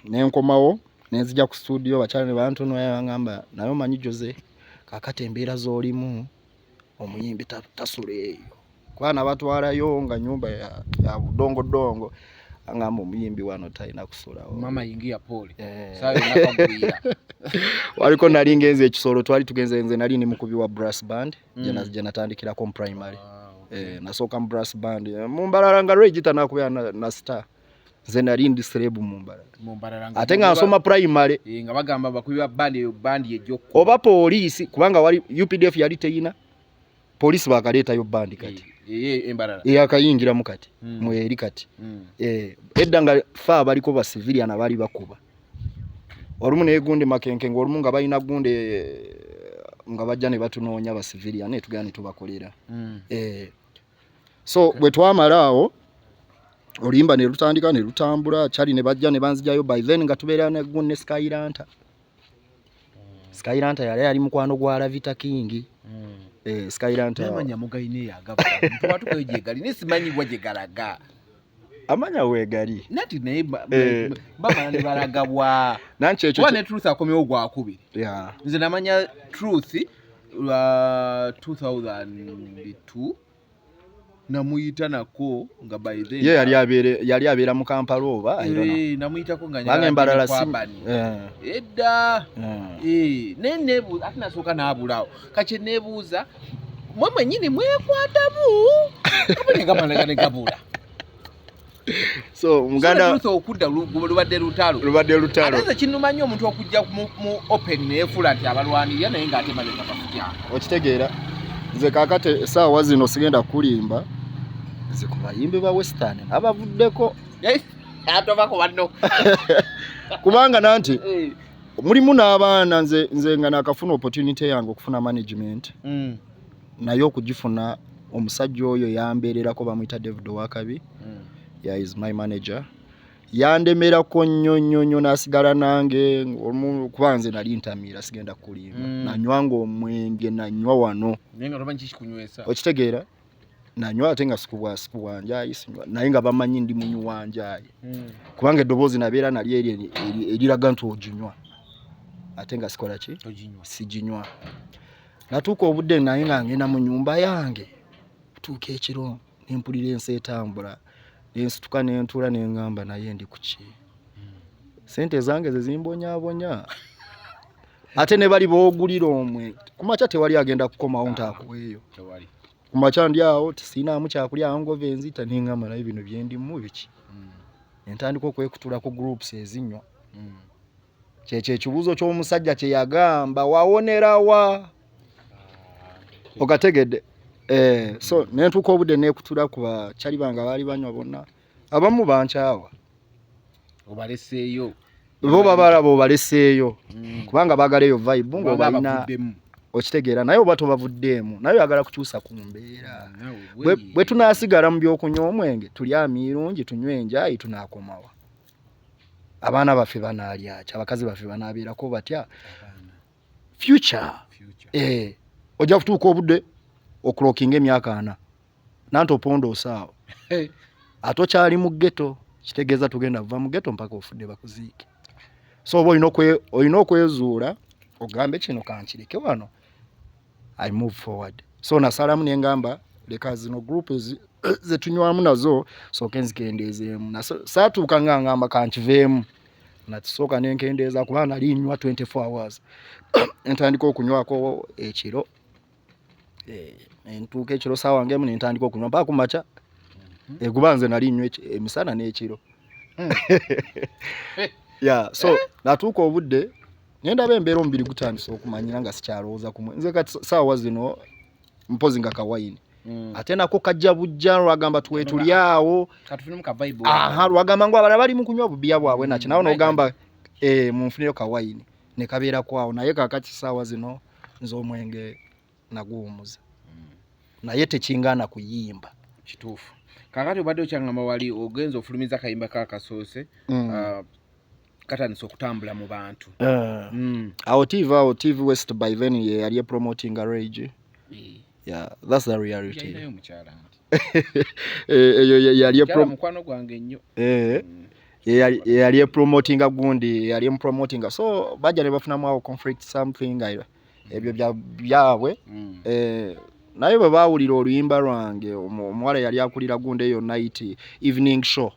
S1: Nenkomawo nenzija ku studio, bakyala ne bantunula bangamba, naye omanyi Jose, kaakati embeera z'olimu omuyimbi tasula eyo, kuba nabatwalayo nga nyumba ya budongodongo. Angamba omuyimbi wano talina kusulawo.
S2: Mama yingia pole.
S1: Eh.
S2: Sawa nakagwira.
S1: Waliko nali ngenze ekisolo, twali tugenze, nze nali ni mukubi wa brass band gye natandikirako mu primary.
S2: Ah, okay.
S1: Nasooka mu brass band mu Mbarara nga Rage tanakubeera na star, nze nali ndi celeb mu Mbarara.
S2: Mu Mbarara.
S1: Ate nga nsoma primary.
S2: Nga bagamba bakubi ba band, eyo band ejjo.
S1: Oba poliisi, kubanga wali UPDF yali teyina poliisi, bakaleetayo bandi kati.
S2: Embarara.
S1: Eyakayingiramu kati. Mweri kati. Edda nga fe abaliko ba civilian abaali bakuba olumu negundi makenke, nga olumu nga balina gundi nga bajja ne batunoonya ba civilian ne tugenda ne tubakolera. So bwe twamala awo oluyimba ne lutandika ne lutambula, kyali ne bajja ne banzijayo. By then nga tubeera ne gundi ne Skylanta. Skylanta yali mukwano gwa Lavita King. Skylanta.
S2: Namanya mugayina eyo agaba ntwatukayo gye gali naye simanyi wa gye galaga.
S1: Amanya weegali.
S2: Nati naye bamala ne balagabwa.
S1: Nanti ekyo
S2: Kuba ne Truth akomyewo gwakubiri. Nze namanya Truth lwa 2002, namuyita nako nga by then
S1: Ye yali abeera mu Kampala oba I don't know.
S2: Namuyitako nga
S1: Bange Embarara si
S2: kwabani edda. Naye nebuuza, ate nasooka n'abulawo kakye, nebuuza mwe mwennyini mwekwatamu kabone gamalaga ne gabula.
S1: So muganda
S2: Truth okudda lubadde lutalo.
S1: Lubadde lutalo.
S2: Ate nze kinnuma nnyo omuntu okujja mu open neyefuula nti abalwanirira naye ng'ate mabega bafutya.
S1: Okitegeera, nze kaakati essaawa zino sigenda kulimba, nze ku bayimbi ba western nabavuddeko.
S2: Atovako banno.
S1: Kubanga nanti mulimu n'abaana, nze nga nakafuna opportunity yange okufuna management, naye okugifuna omusajja oyo yambeererako, bamuyita David Owakabi. Yeah, is my manager. Yandemerako nnyo nnyo nnyo n'asigala nange olumu, kuba nze nali ntamiira, sigenda kulimba. Nanywanga omwenge, nanywa wano.
S2: Naye nga tomanyi kikunywesa.
S1: Okitegeera, nanywa ate nga sikubwa njayi sinywa, naye nga bamanyi ndi munywi wa njayi, kubanga eddoboozi nabeera nali eriraga nti oginywa, ate nga sikola ki?
S2: Toginywa.
S1: Siginywa. Natuuka obudde naye nga ngenda mu nyumba yange, tuuka ekiro nempulira ensi etambula, nensituka nentuula nengamba, naye ndi kuki? Sente zange ze zimbonyaabonya, ate ne bali boogulira omwe kumakya tewali agenda kukomawo nti akuweeyo.
S2: Tewali.
S1: Kumakya ndi awo tisiinaamu kyakulya, awo ngova enzita, nengamba naye bino byendimu biki? Nentandika okwekutula ku groups ezinywa. Kyekyo ekibuuzo ky'omusajja kye yagamba, wawonerawa? Okategedde? So nentuuka obudde nekutula ku bakyali bange abaali banywa bonna, abamu bankyawa.
S2: Obaleseeyo.
S1: Bo babalaba obaleseeyo kubanga baagala eyo vibe
S2: Kubanga
S1: ng'obalina.
S2: abavuddemu.
S1: Okitegeera, naye oba tobavuddeemu, naye oyagala kukyusa ku mbeera.
S2: Naawe
S1: Bwe tunaasigala mu byokunywa omwenge, tulye amirungi, tunywe enjayi, tunaakomawa? Abaana baffe banaalya ki? Abakazi baffe banaabeerako batya? Future.
S2: Future.
S1: Ojja kutuuka obudde okuclockinga emyaka 40 nanti opondoosa awo ate okyali mu ghetto, kitegeeza tugenda kuva mu ghetto mpaka ofudde bakuziike. So oba olina okwezuula ogambe kino kankireke wano, I move forward. So nasalamu nengamba leka zino group zetunywamu nazo sooke nzikendeezeemu. Saatuuka nga ngamba kankiveemu, nakisooka nenkendeeza kuba nali nywa 24 hours, ntandika okunywako ekiro. Nentuuka ekiro saawa ngemu nentandika okunywa mpaka kumakya. Kuba nze nali nywa emisana n'ekiro. Yeah, so natuuka obudde nendaba embeera, omubiri gutandise okumanyira nga sikyalowooza kumwe. Nze kati saawa zino mpozi nga kawayini, ate nako kajja bujja lwagamba twetuli awo.
S2: Katufunemu ka vibe.
S1: Aha, lwagamba ngu abalala bali mu kunywa bubiya bwabwe naki, nawe nogamba munfunireyo kawayini ne kabeerako awo. Naye kakati saawa zino nze omwenge naguwumuza, naye tekingaana kuyimba.
S2: Kituufu. Kakati obadde okyangamba wali ogenza ofulumiza akayimba kakasoose. Katandise okutambula mu bantu.
S1: Awo TV, awo TV West by then ye yali epromotinga Ray G. Yeah, that's the reality.
S2: Yalinayo omukyala nti
S1: Eyo yali
S2: mukyala mukwano gwange nnyo.
S1: Ye yali epromotinga gundi, yali emupromotinga, so bajja ne bafunamu awo conflict something, ebyo byabwe. Naye bwe baawulira oluyimba lwange, omuwala yali akulira gundi eyo night evening show,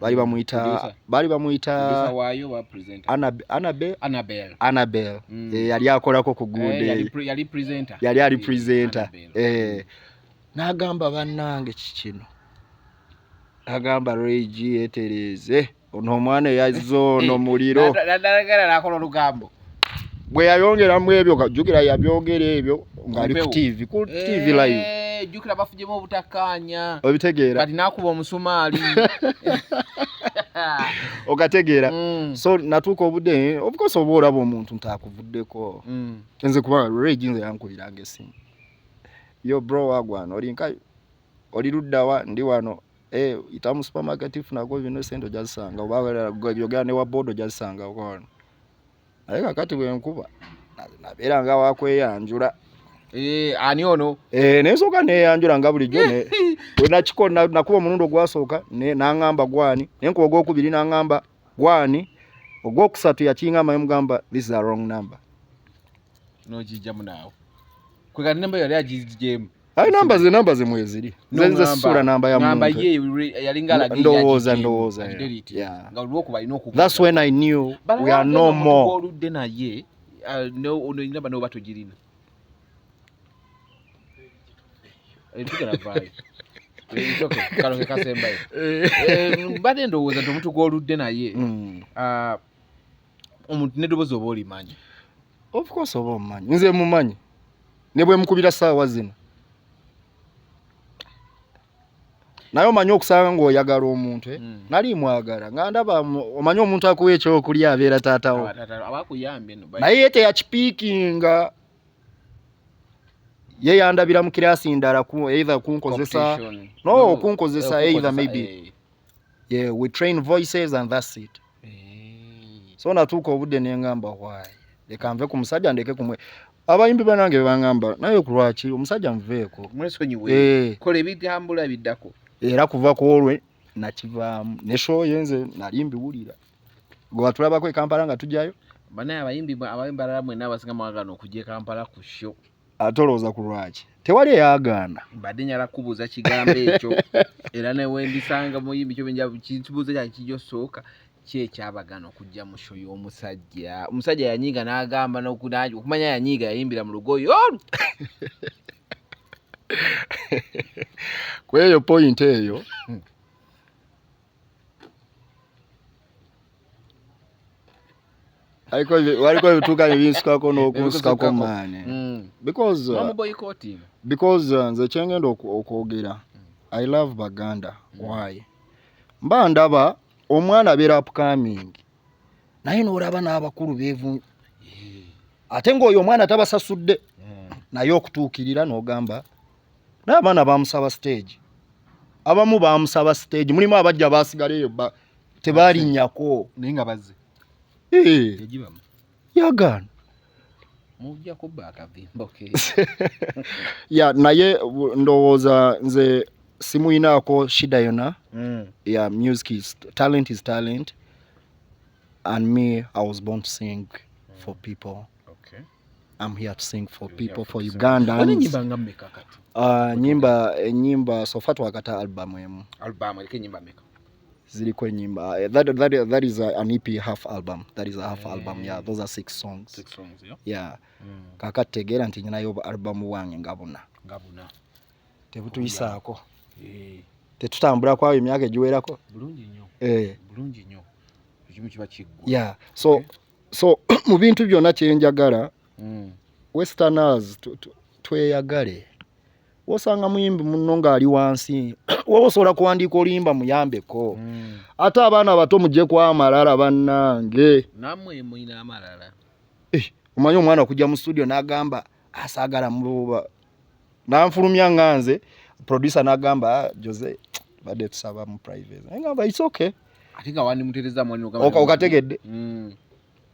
S1: baali bamuyita
S2: Producer.
S1: Baali bamuyita
S2: Producer waayo wa presenter.
S1: Anabe.
S2: Annabel.
S1: Annabel. Yali akolako ku gundi eyo.
S2: Yali presenter.
S1: Yali ali presenter.
S2: Annabel.
S1: N'agamba bannange kikino, n'agamba Ray G yeetereeze ono omwana eyazze ono muliro.
S2: Nagala nakola olugambo.
S1: Bwe yayongeramu ebyo, jjukira yabyogera ebyo ng'ali ku
S2: Mpewo.
S1: TV, ku TV live.
S2: Jjukira bafugyemu obutakkaanya.
S1: Obitegeera?
S2: Kati n'akuba omusumaali.
S1: Okategeera? So natuuka obudde, of course oba olaba omuntu ntakuvuddeko. Nze kuba Ray G nze yankubiranga essimu, yo bro, wagwana oli nka oli luddawa? Ndi wano. Ita mu supermarket funako bino, sente ojazisanga, oba yogera ne wa boda ojazisanga wano. Naye kakati bwenkuba nabeera nga wakweyanjula.
S2: Ani ono?
S1: Nensooka neyanjula nga bulijjo bwe nakuba omulundi ogwasooka n'aŋŋamba gwani, nenkuba ogwokubiri n'aŋŋamba gwani, ogwokusatu yakiŋŋamba nemugamba this is a wrong number.
S2: N'ogijjamu naawe. Kwe kati namba yali agigyemu.
S1: Ayi namba ze, namba ze mweziri. Nze nze sisuula namba ya
S2: Namba
S1: muntu.
S2: ye yalinga alaga
S1: Ndowooza,
S2: yagigyemu,
S1: ndowooza, yeah.
S2: agidelete.
S1: Yeah.
S2: Nga olwokuba alina okubuuza.
S1: That's when I knew
S2: But
S1: we are
S2: ate
S1: no
S2: omuntu
S1: more.
S2: gw'oludde naye, ono namba n'oba togirina. Tugenda vaayo. It's okay. Kano ke kasembayo. Mbadde ndowooza nti omuntu gw'oludde naye, omuntu n'eddoboozi oba olimanyi.
S1: Of course oba omumanyi. Nze mumanyi. Ne bwe mukubira ssaawa zino. Naye omanyi okusanga ng'oyagala omuntu, eh? Nali mwagala nga ndaba omanyi omuntu akuwa ekyokulya abeera taatawo.
S2: Aba taata, aba akuyambye nno,
S1: Naye ye teyakipiikinga. Ye yandabira mu kiraasi ndala either kunkozesa
S2: Competition.
S1: No,
S2: No,
S1: kunkozesa either
S2: kunkozesa,
S1: maybe. Yeah, we train voices and that's it. So natuuka obudde ne ngamba why, leka nve ku musajja ndeke kumwe abayimbi banange bangamba naye ku lwaki omusajja nveeko.
S2: Mwesonyiwe. Kola ebitambula biddako.
S1: Era kuva ku olwe nakivaamu ne show ye nze nali mbiwulira. Gwe watulabako e Kampala nga tujjayo?
S2: Banaye abayimbi balala mwenna abasinga mwagaana okujja e Kampala ku show.
S1: Ate olowooza ku lwaki? Tewali eyagaana.
S2: Mbadde njagala kubuuza kigambo ekyo. Era ne we ndisanga muyimbi kyo nja kibuuzo kyange kijja osooka, ki ekyabagaana okujja mu show y'omusajja? Omusajja yanyiiga n'agamba okumanya yanyiiga yayimbira mu lugoye olwo.
S1: Ku eyo point eyo, waliko ebituuka ne binsukako n'okunsukako maani. Because,
S2: Mwamu boycotting.
S1: because, nze kyengenda okwogera, I love Baganda. Why? Mba ndaba omwana abeera upcoming, naye n'olaba n'abakulu beevu, ate ng'oyo omwana tabasasudde, naye okutuukirira n'ogamba n'abaana bamusaba stage, abamu bamusaba stage, mulimu abajja baasigala eyo tebalinnyako.
S2: Naye nga bazze. Yagibamu.
S1: Yagaana.
S2: Mujja kubba akavimbo ke.
S1: Ya, naye ndowooza nze simuyinaako shida yonna. Yeah, music is talent is talent, and me, I was born to sing for people. I'm here to sing for
S2: You're here
S1: people,
S2: for
S1: for
S2: to sing.
S1: Ugandans.
S2: Wali nyimba nga mmeka kati?
S1: Nyimba so far twakata album emu.
S2: Album eriko ennyimba mmeka?
S1: Ziriko ennyimba. That is an EP half album. That is a half album. Yeah, those are 6 songs.
S2: 6 songs, yeah.
S1: Yeah. Kakati tegeera nti nyinayo album wange nga buna.
S2: Nga buna.
S1: Tebutuyisaako. Tetutambula kwayo emyaka egiwerako.
S2: Bulungi nnyo. Bulungi nnyo. Ekimu kiba kiggwa.
S1: Yeah. So, so mu bintu byonna kye njagala, Westerners tweyagale. Wosanga muyimbi munno ng'ali wansi, woba osobola kuwandiika oluyimba muyambeko. Ate abaana abato mujje kwa amalala bannange.
S2: Nammwe mulina amalala.
S1: Omanyi omwana okujja mu studio n'agamba asaagala mububa. N'anfulumya nga nze, producer n'agamba, Jose, Badde tusaba mu private, naye ngamba it's okay.
S2: Ate nga wandimutereza mwalina.
S1: Okategedde?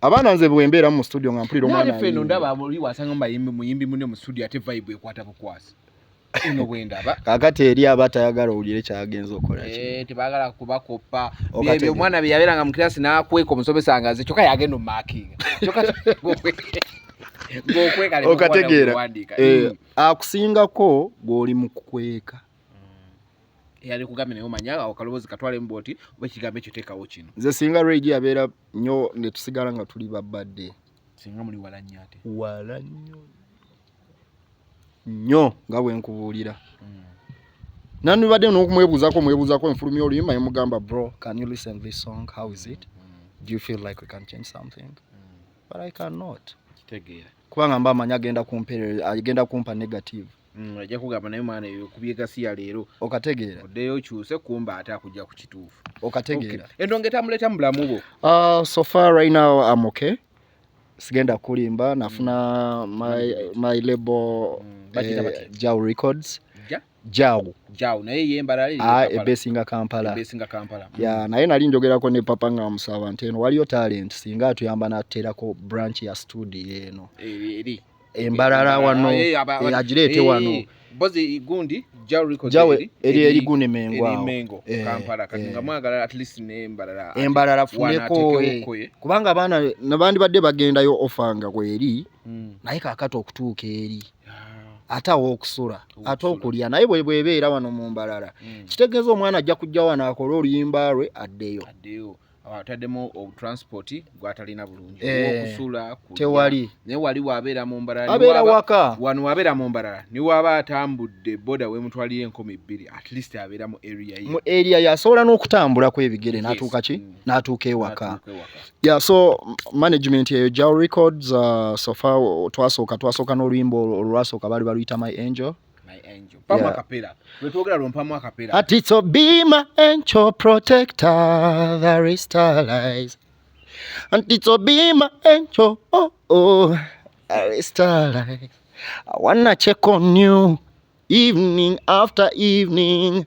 S1: Abaana nze bwe mbeera mu studio nga mpulira omwana
S2: Naye ffe eno
S1: ayimba.
S2: Ndaba oli wasanga mbayimbi, muyimbi munne mu studio, ate vibe ekwata bukwasi eno bwendaba.
S1: Kaakati eri aba tayagala owulire kyagenza okukola ki.
S2: Eh, tebaagala kubakopa.
S1: Okategedde.
S2: Byebyo omwana bye yabeeranga mu kirasi n'akweka omusomesa nga nze, kyokka yagenda omumaakinga, kyokka ng'okweka.
S1: Okategeera? Eh, akusingako gw'oli mu kukweka.
S2: Yali kugambye naye omanya awo kaloboozi katwalemu bwoti oba ekigambo ekyo teekawo kino.
S1: Nze singa Ray G abeera nnyo ne tusigala nga tuli babadde
S2: Singa muli wala nnyo ate.
S1: Wala nnyo nnyo nga bwe nkubuulira, nandibadde n'okumwebuuzaako mwebuuzaako enfulumya oluyimba, nemugamba, "Bro, can you listen this song? How is it? Do you feel like we can change something?" But I cannot.
S2: Kitegeera.
S1: Kubanga mba amanyi agenda agenda kumpa negative.
S2: Ajja kugamba naye mwana eyo okubye gasiya leero.
S1: Okategeera?
S2: Oddeyo okyuse kumba ate akujja ku kituufu.
S1: Okategeera?
S2: Okay. Endongo etambuleeta mu bulamu bwo?
S1: So far right now I'm okay. Sigenda kulimba, nafuna my label.
S2: Bakiyita batya?
S1: Jau Records.
S2: Ja?
S1: Jau.
S2: Jawo naye ye Mbarara?
S1: Ah, ebesinga Kampala.
S2: Ebesinga Kampala.
S1: Ya, naye nali njogerako ne papa nga musaba nti eno waliyo talent, singa atuyamba n'atuteerako branch ya studio eno
S2: Eri
S1: embalala wano. Agireete wano.
S2: Bozi gundi Jawo Records.
S1: Jawo eri gundi Mengo
S2: eri
S1: awo.
S2: Mengo, Kampala. Kati nga mwagala at least ne Mbarara.
S1: Embalala funeko, kubanga abaana nabandibadde bagendayo offer nga kweri, naye kaakati okutuuka eri ate aw'okusula, ate okulya, naye bwe bwebeera wano mu Mbalala, kitegeeza omwana ajja kujja wano akole oluyimba lwe addeyo.
S2: Addeyo, ataddemu transport gwatalina bulungi, okusula, kulya.
S1: Tewali.
S2: Naye wali wabeera mu Mbarara,
S1: Abeera waka.
S2: Wano wabeera mu Mbarara, niwaaba atambudde boda wemutwalira 2000, at least abeera mu area ye.
S1: Mu area yasobola n'okutambulako ebigere n'atuuka ki, n'atuuka ewaka.
S2: N'atuuka ewaka.
S1: Yeah, so management eyo Jao Records, so far twasooka n'oluyimba olwasooka baali baluyita My Angel.
S2: My Angel, mpamu acapella lwetwogera lwompamu acapella.
S1: Ati so be my angel protector, there is starlight. And it's be my angel, oh oh, there is starlight. I wanna check on you evening after evening.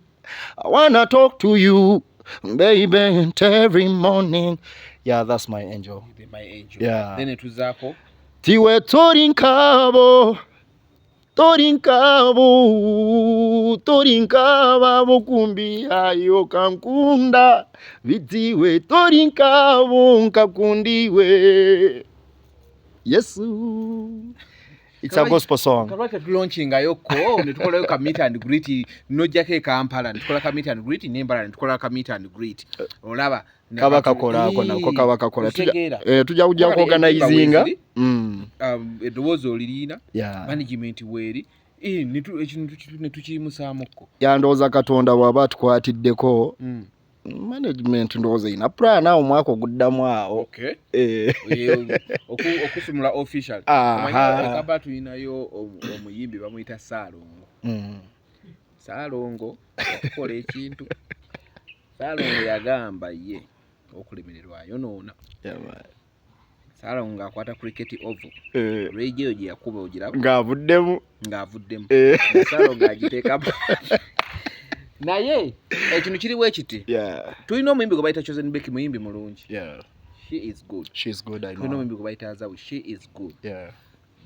S1: I wanna talk to you, baby, and every morning. Yeah, that's My Angel.
S2: My Angel.
S1: Yeah.
S2: Then etuzaako.
S1: Tiwe tori nkabo, tori nkabo, tori nkaba bukumbi ayo kankunda bitiwe tori nkabo nkakundiwe Yesu. It's a gospel song.
S2: Kalwaki tetulaunchingayo ne tukolayo ka meet and greet, nojjako e Kampala ne tukola ka meet and greet, n'Embarara ne tukola ka meet and greet, olaba?
S1: Kaba kakola ako nako kaba kakola.
S2: Kitegeera.
S1: Tujja kujja
S2: Kale,
S1: kuorganizinga.
S2: ennyimba Eddoboozi oliriina, management weeri. Eh, ekintu ne tukiyimusaamukko.
S1: Ya, ndowooza Katonda bw'aba atukwatiddeko, management ndowooza erina plan awo omwaka oguddamu awo.
S2: Eh, okusumula official. Omanyi ekaba tulinayo omuyimbi bamuyita Saalongo. Saalongo okukola ekintu, Saalongo yagamba ye okulemererwa ayonoona.
S1: Yeah, man.
S2: Saalongo ng'akwata Cricket Oval, rage eyo gye yakuba ogiraba?
S1: Ng'avuddemu.
S2: Ng'avuddemu. Saalongo agiteekamu, naye ekintu kiriwo ekiti, tulina omuyimbi gwe bayita Chosen Becky, muyimbi mulungi. She is good.
S1: She's good, I
S2: Tulina
S1: know.
S2: omuyimbi gwe bayita Azawi, she is good.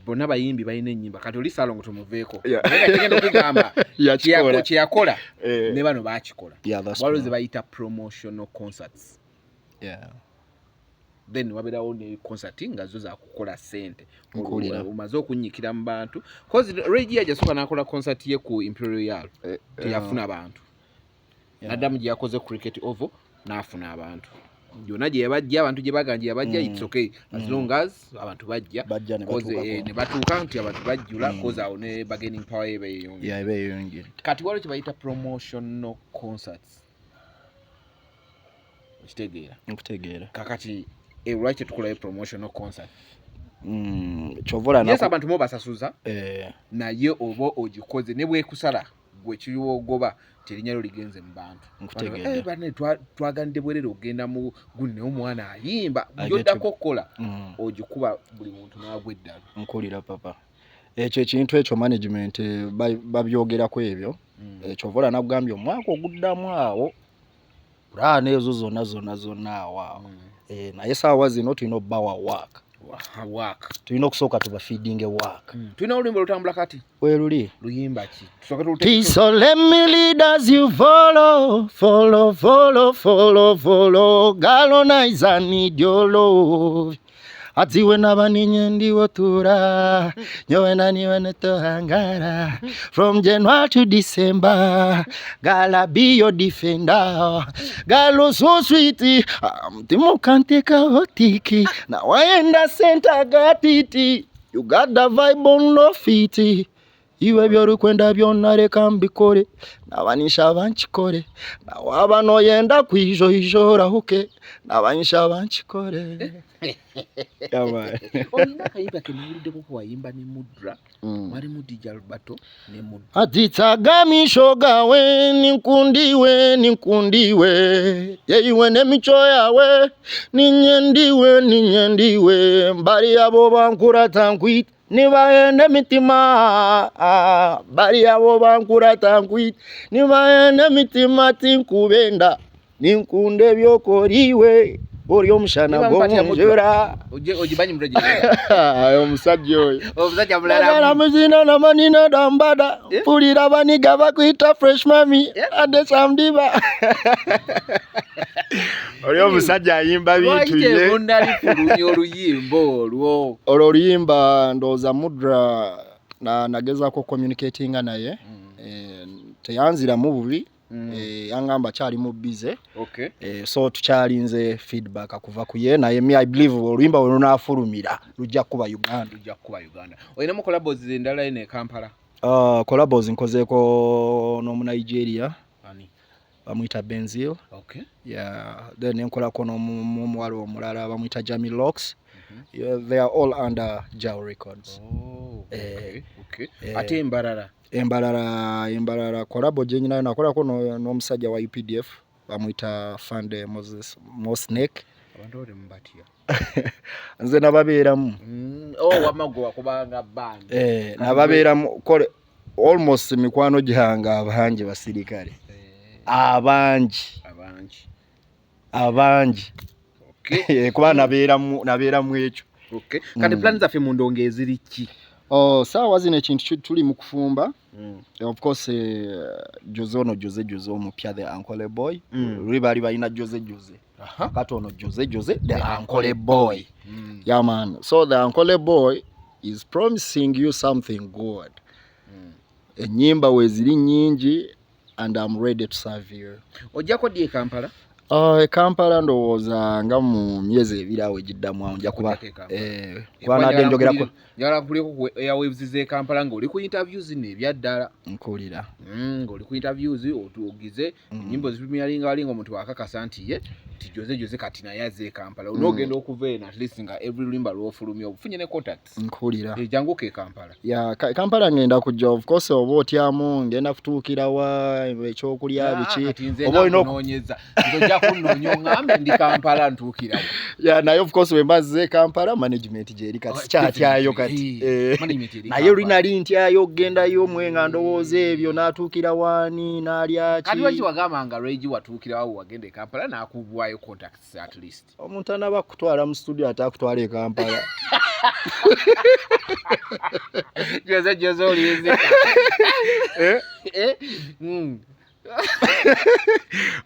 S2: Bonna bayimbi balina ennyimba. Kati oli Saalongo tumuveeko, naye nga kigenda okugamba
S1: Yakikola.
S2: Kyeyakola ne bano baakikola.
S1: Yeah, that's
S2: Waliwo
S1: true.
S2: ze bayita promotional concerts, then wabeerawo ne concert nga zo zakukola ssente.
S1: Nkuwulira.
S2: Omaze okunnyikira mu bantu, cause Ray G yasooka n'akola concert ye ku Imperial, teyafuna bantu. Naddamu gye yakoze Cricket Oval n'afuna abantu. Yonna gye yabajja, abantu gye baganja yabajja, it's okay as long as abantu bajja.
S1: Bajja ne
S2: Cause,
S1: batuukako.
S2: Ne batuuka nti abantu bajjula, cause awo ne bargaining power ye beeyongera.
S1: Yeah, beeyongera.
S2: Kati waliwo kye bayita promotional concerts, okitegeera?
S1: Nkutegeera.
S2: Kakati lwaki tetukolayo promotional concert?
S1: Kyova olaba
S2: Yes, abantu mo basasuza, naye oba ogikoze ne bwekusala gwe kiwogoba nti erinnya lyo ligenze mu bantu.
S1: Nkutegeera.
S2: Eh, banne twaganidde bwerere okugenda mu gundi, naye omwana ayimba.
S1: I get
S2: Gyoddako okukola, ogikuba buli muntu n'agwa eddala.
S1: Nkuwulira papa. Ekyo ekintu ekyo management babyogerako ebyo. Kyova olaba nakugambye omwaka oguddamu awo, plan ezo zonna zonna zonna awo awo. Naye saawa zino tulina obbawa work.
S2: Work.
S1: Tulina okusooka tubafeedinge work.
S2: Tulina oluyimba olutambula kati?
S1: Weruli.
S2: Luyimba ki? Tusooke tulute.
S1: So let me lead as you follow, follow, follow, follow, follow. Galonize, I need your love. Atiwe nabaninye ndiwo tura, nyowe naniwe netohangara. From January to December, gala be your defender. Galo so sweet, mtimu kanteka hotiki. Na waenda center gatiti. You got the vibe on no feet. Iwe byorikwenda byonna reka mbikore, nabanisha bankikore, nawaba noyenda kwijoijo rahuke, nabanisha bankikore.
S2: Olina akayimba ke nawuliddeko ko wayimba ne Mudra, mwalimu DJ Alberto ne Mudra.
S1: Atitagamisho gawe ninkundiwe ninkundiwe, yeiwe n'emico yawe ninyendiwe ninyendiwe, mbari abo bankurata nkwita nibaenda emitima, bari abo bankurata nkwita nibaenda emitima, tinkubenda ninkunda ebyokoriwe ori omushana gw'omunjura.
S2: Ogimanyi Mudra gye?
S1: Omusajja oyo.
S2: Omusajja mulala.
S1: Nagala muzina namanina dambada, mpulira baniga bakwita fresh mami ade samdiba. Oli omusajja ayimba bintu
S2: Lwaki
S1: ye.
S2: Temunnalifulumya oluyimba olwo?
S1: Olwo oluyimba ndowooza Mudra nagezaako communicatinga naye, teyanziramu bubi, yangamba kyali mu busy. So tukyalinze feedback kuva ku ye, naye me I believe oluyimba bwe lunaafulumira lujja kuba Uganda.
S2: Lujja kuba Uganda. Olinamu collabos endala eno e Kampala?
S1: Collabos nkozeeko n'omu Nigeria.
S2: Ani?
S1: Bamuyita Benzil. Yeah, then nenkolako n'omuwala omulala bamuyita Jamie Locks. Yeah, they are all under Jao Records.
S2: Oh, okay. Ate Embarara?
S1: Embarara collabo gye nyinayo nakolako n'omusajja wa UPDF bamuyita Fande Moses Mosnek.
S2: Abantu abo temubatya?
S1: Nze nababeeramu.
S2: Oh, wamma gwe wakubanga band.
S1: Nababeeramu kole almost mikwano gyange abangi basirikale. Abangi.
S2: Abangi.
S1: Abangi. Kuba nabeeramu ekyo.
S2: Kati plan zaffe mu ndongo eziri ki?
S1: Oh, saawa zino ekintu tuli mu kufumba. Of course, Jose ono Jose Jose omupya, the Ankole boy. Luli baali balina Jose Jose. Kati ono Jose Jose the Ankole boy. Yeah man. So the Ankole boy is promising you something good. Ennyimba weeziri nnyingi and I'm ready to serve you.
S2: Ojjako ddi e Kampala?
S1: E Kampala ndowooza nga mu myezi 2 awo egiddamu awo nja kuba
S2: Ojjako e Kampala.
S1: Kuba nadde njogerako.
S2: Njagala nkuwulireko ku airwaves z'e Kampala ng'oli ku interviews zino ebyaddala.
S1: Nkuwulira.
S2: Ng'oli ku interviews otuogize ennyimba ozipimyalinga wali ng'omuntu akakasa nti ye nti Jose Jose kati naye azze e Kampala. Onoogenda okuva eno at least nga every luyimba lw'ofulumya ofunye ne contacts.
S1: Nkuwulira.
S2: Janguko e Kampala.
S1: Yeah, Kampala ngenda kujja, of course oba otyamu ngenda kutuukira wa ekyokulya biki.
S2: Kati nze
S1: Oba olina
S2: nga nkunoonyeza. Nze ojja kunnoonya oŋŋambe ndi Kampala ntuukirawo.
S1: Yeah, naye of course bwe mbazze e Kampala management gyeri kati
S2: Oh,
S1: sikyatyayo
S2: definitely.
S1: kati.
S2: Management eri
S1: Naye
S2: Kampala.
S1: olina nali ntyayo okugendayo mwe nga ndowooza ebyo n'atuukira waani n'alya
S2: Kati lwaki
S1: ki.
S2: wagamba nga Regi watuukirawo wagenda e Kampala n'akubwayo contacts at least?
S1: Omuntu anaba kutwala mu studio ate akutwala e Kampala.
S2: Jose Jose oliyezeka.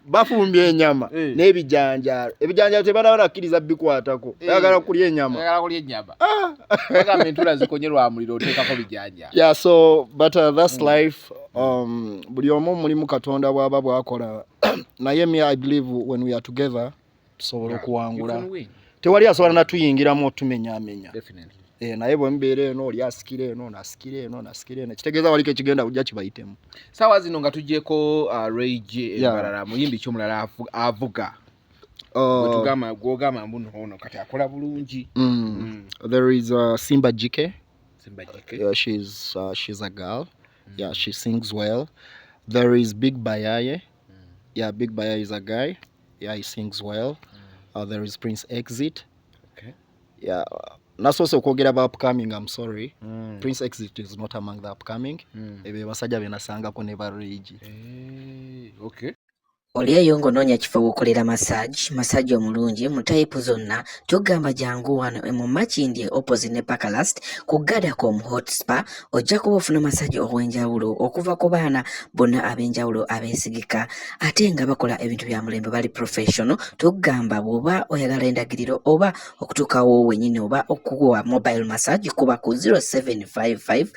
S1: Bafumbye ennyama n'ebijanjaalo. Ebijanjaalo tebanaba nakkiriza bikwatako. Baagala kulya ennyama.
S2: Baagala kulya ennyama. Bagamba entula zikonye lwa muliro oteekako bijanjaalo.
S1: Yeah, so but that's life. Buli omu mulimu Katonda bw'aba bw'akola. Naye me I believe when we are together tusobola okuwangula.
S2: You can win.
S1: Tewali asobola natuyingiramu otumenyaamenya.
S2: Definitely.
S1: Naye bwe mubeera eno oli asikira eno nasikira eno nasikira eno kitegeeza waliko ekigenda kujja kibayitemu.
S2: Saawa zino nga tugyeko Ray G Embarara, muyimbi ki omulala avuga? Gwogamba mbu ono kati akola bulungi.
S1: There is Simba Jike.
S2: Simba Jike.
S1: Yeah, she's a girl. Yeah, she sings well. There is Big Bayaye. Yeah, Big Bayaye is a guy. Yeah, he sings well. There is Prince Exit. Yeah, Nasoose okwogera ba upcoming, I'm sorry. Prince Exit is not among the upcoming. Ebyo basajja be nasangako ne ba Regi.
S2: Eh, okay.
S3: Oli eyo ng'onoonya kifo w'okolera massage, massage omulungi mu type zonna, tugamba jangu wano mu Makindye opposite ne Parkalast ku Gadacom Hot Spa, ojja kuba ofuna massage ow'enjawulo okuva ku baana bonna ab'enjawulo abeesigika ate nga bakola ebintu bya mulembe, bali professional. Tugamba bw'oba oyagala endagiriro oba okutuukawo wennyini oba okuwa mobile massage, kuba ku 0755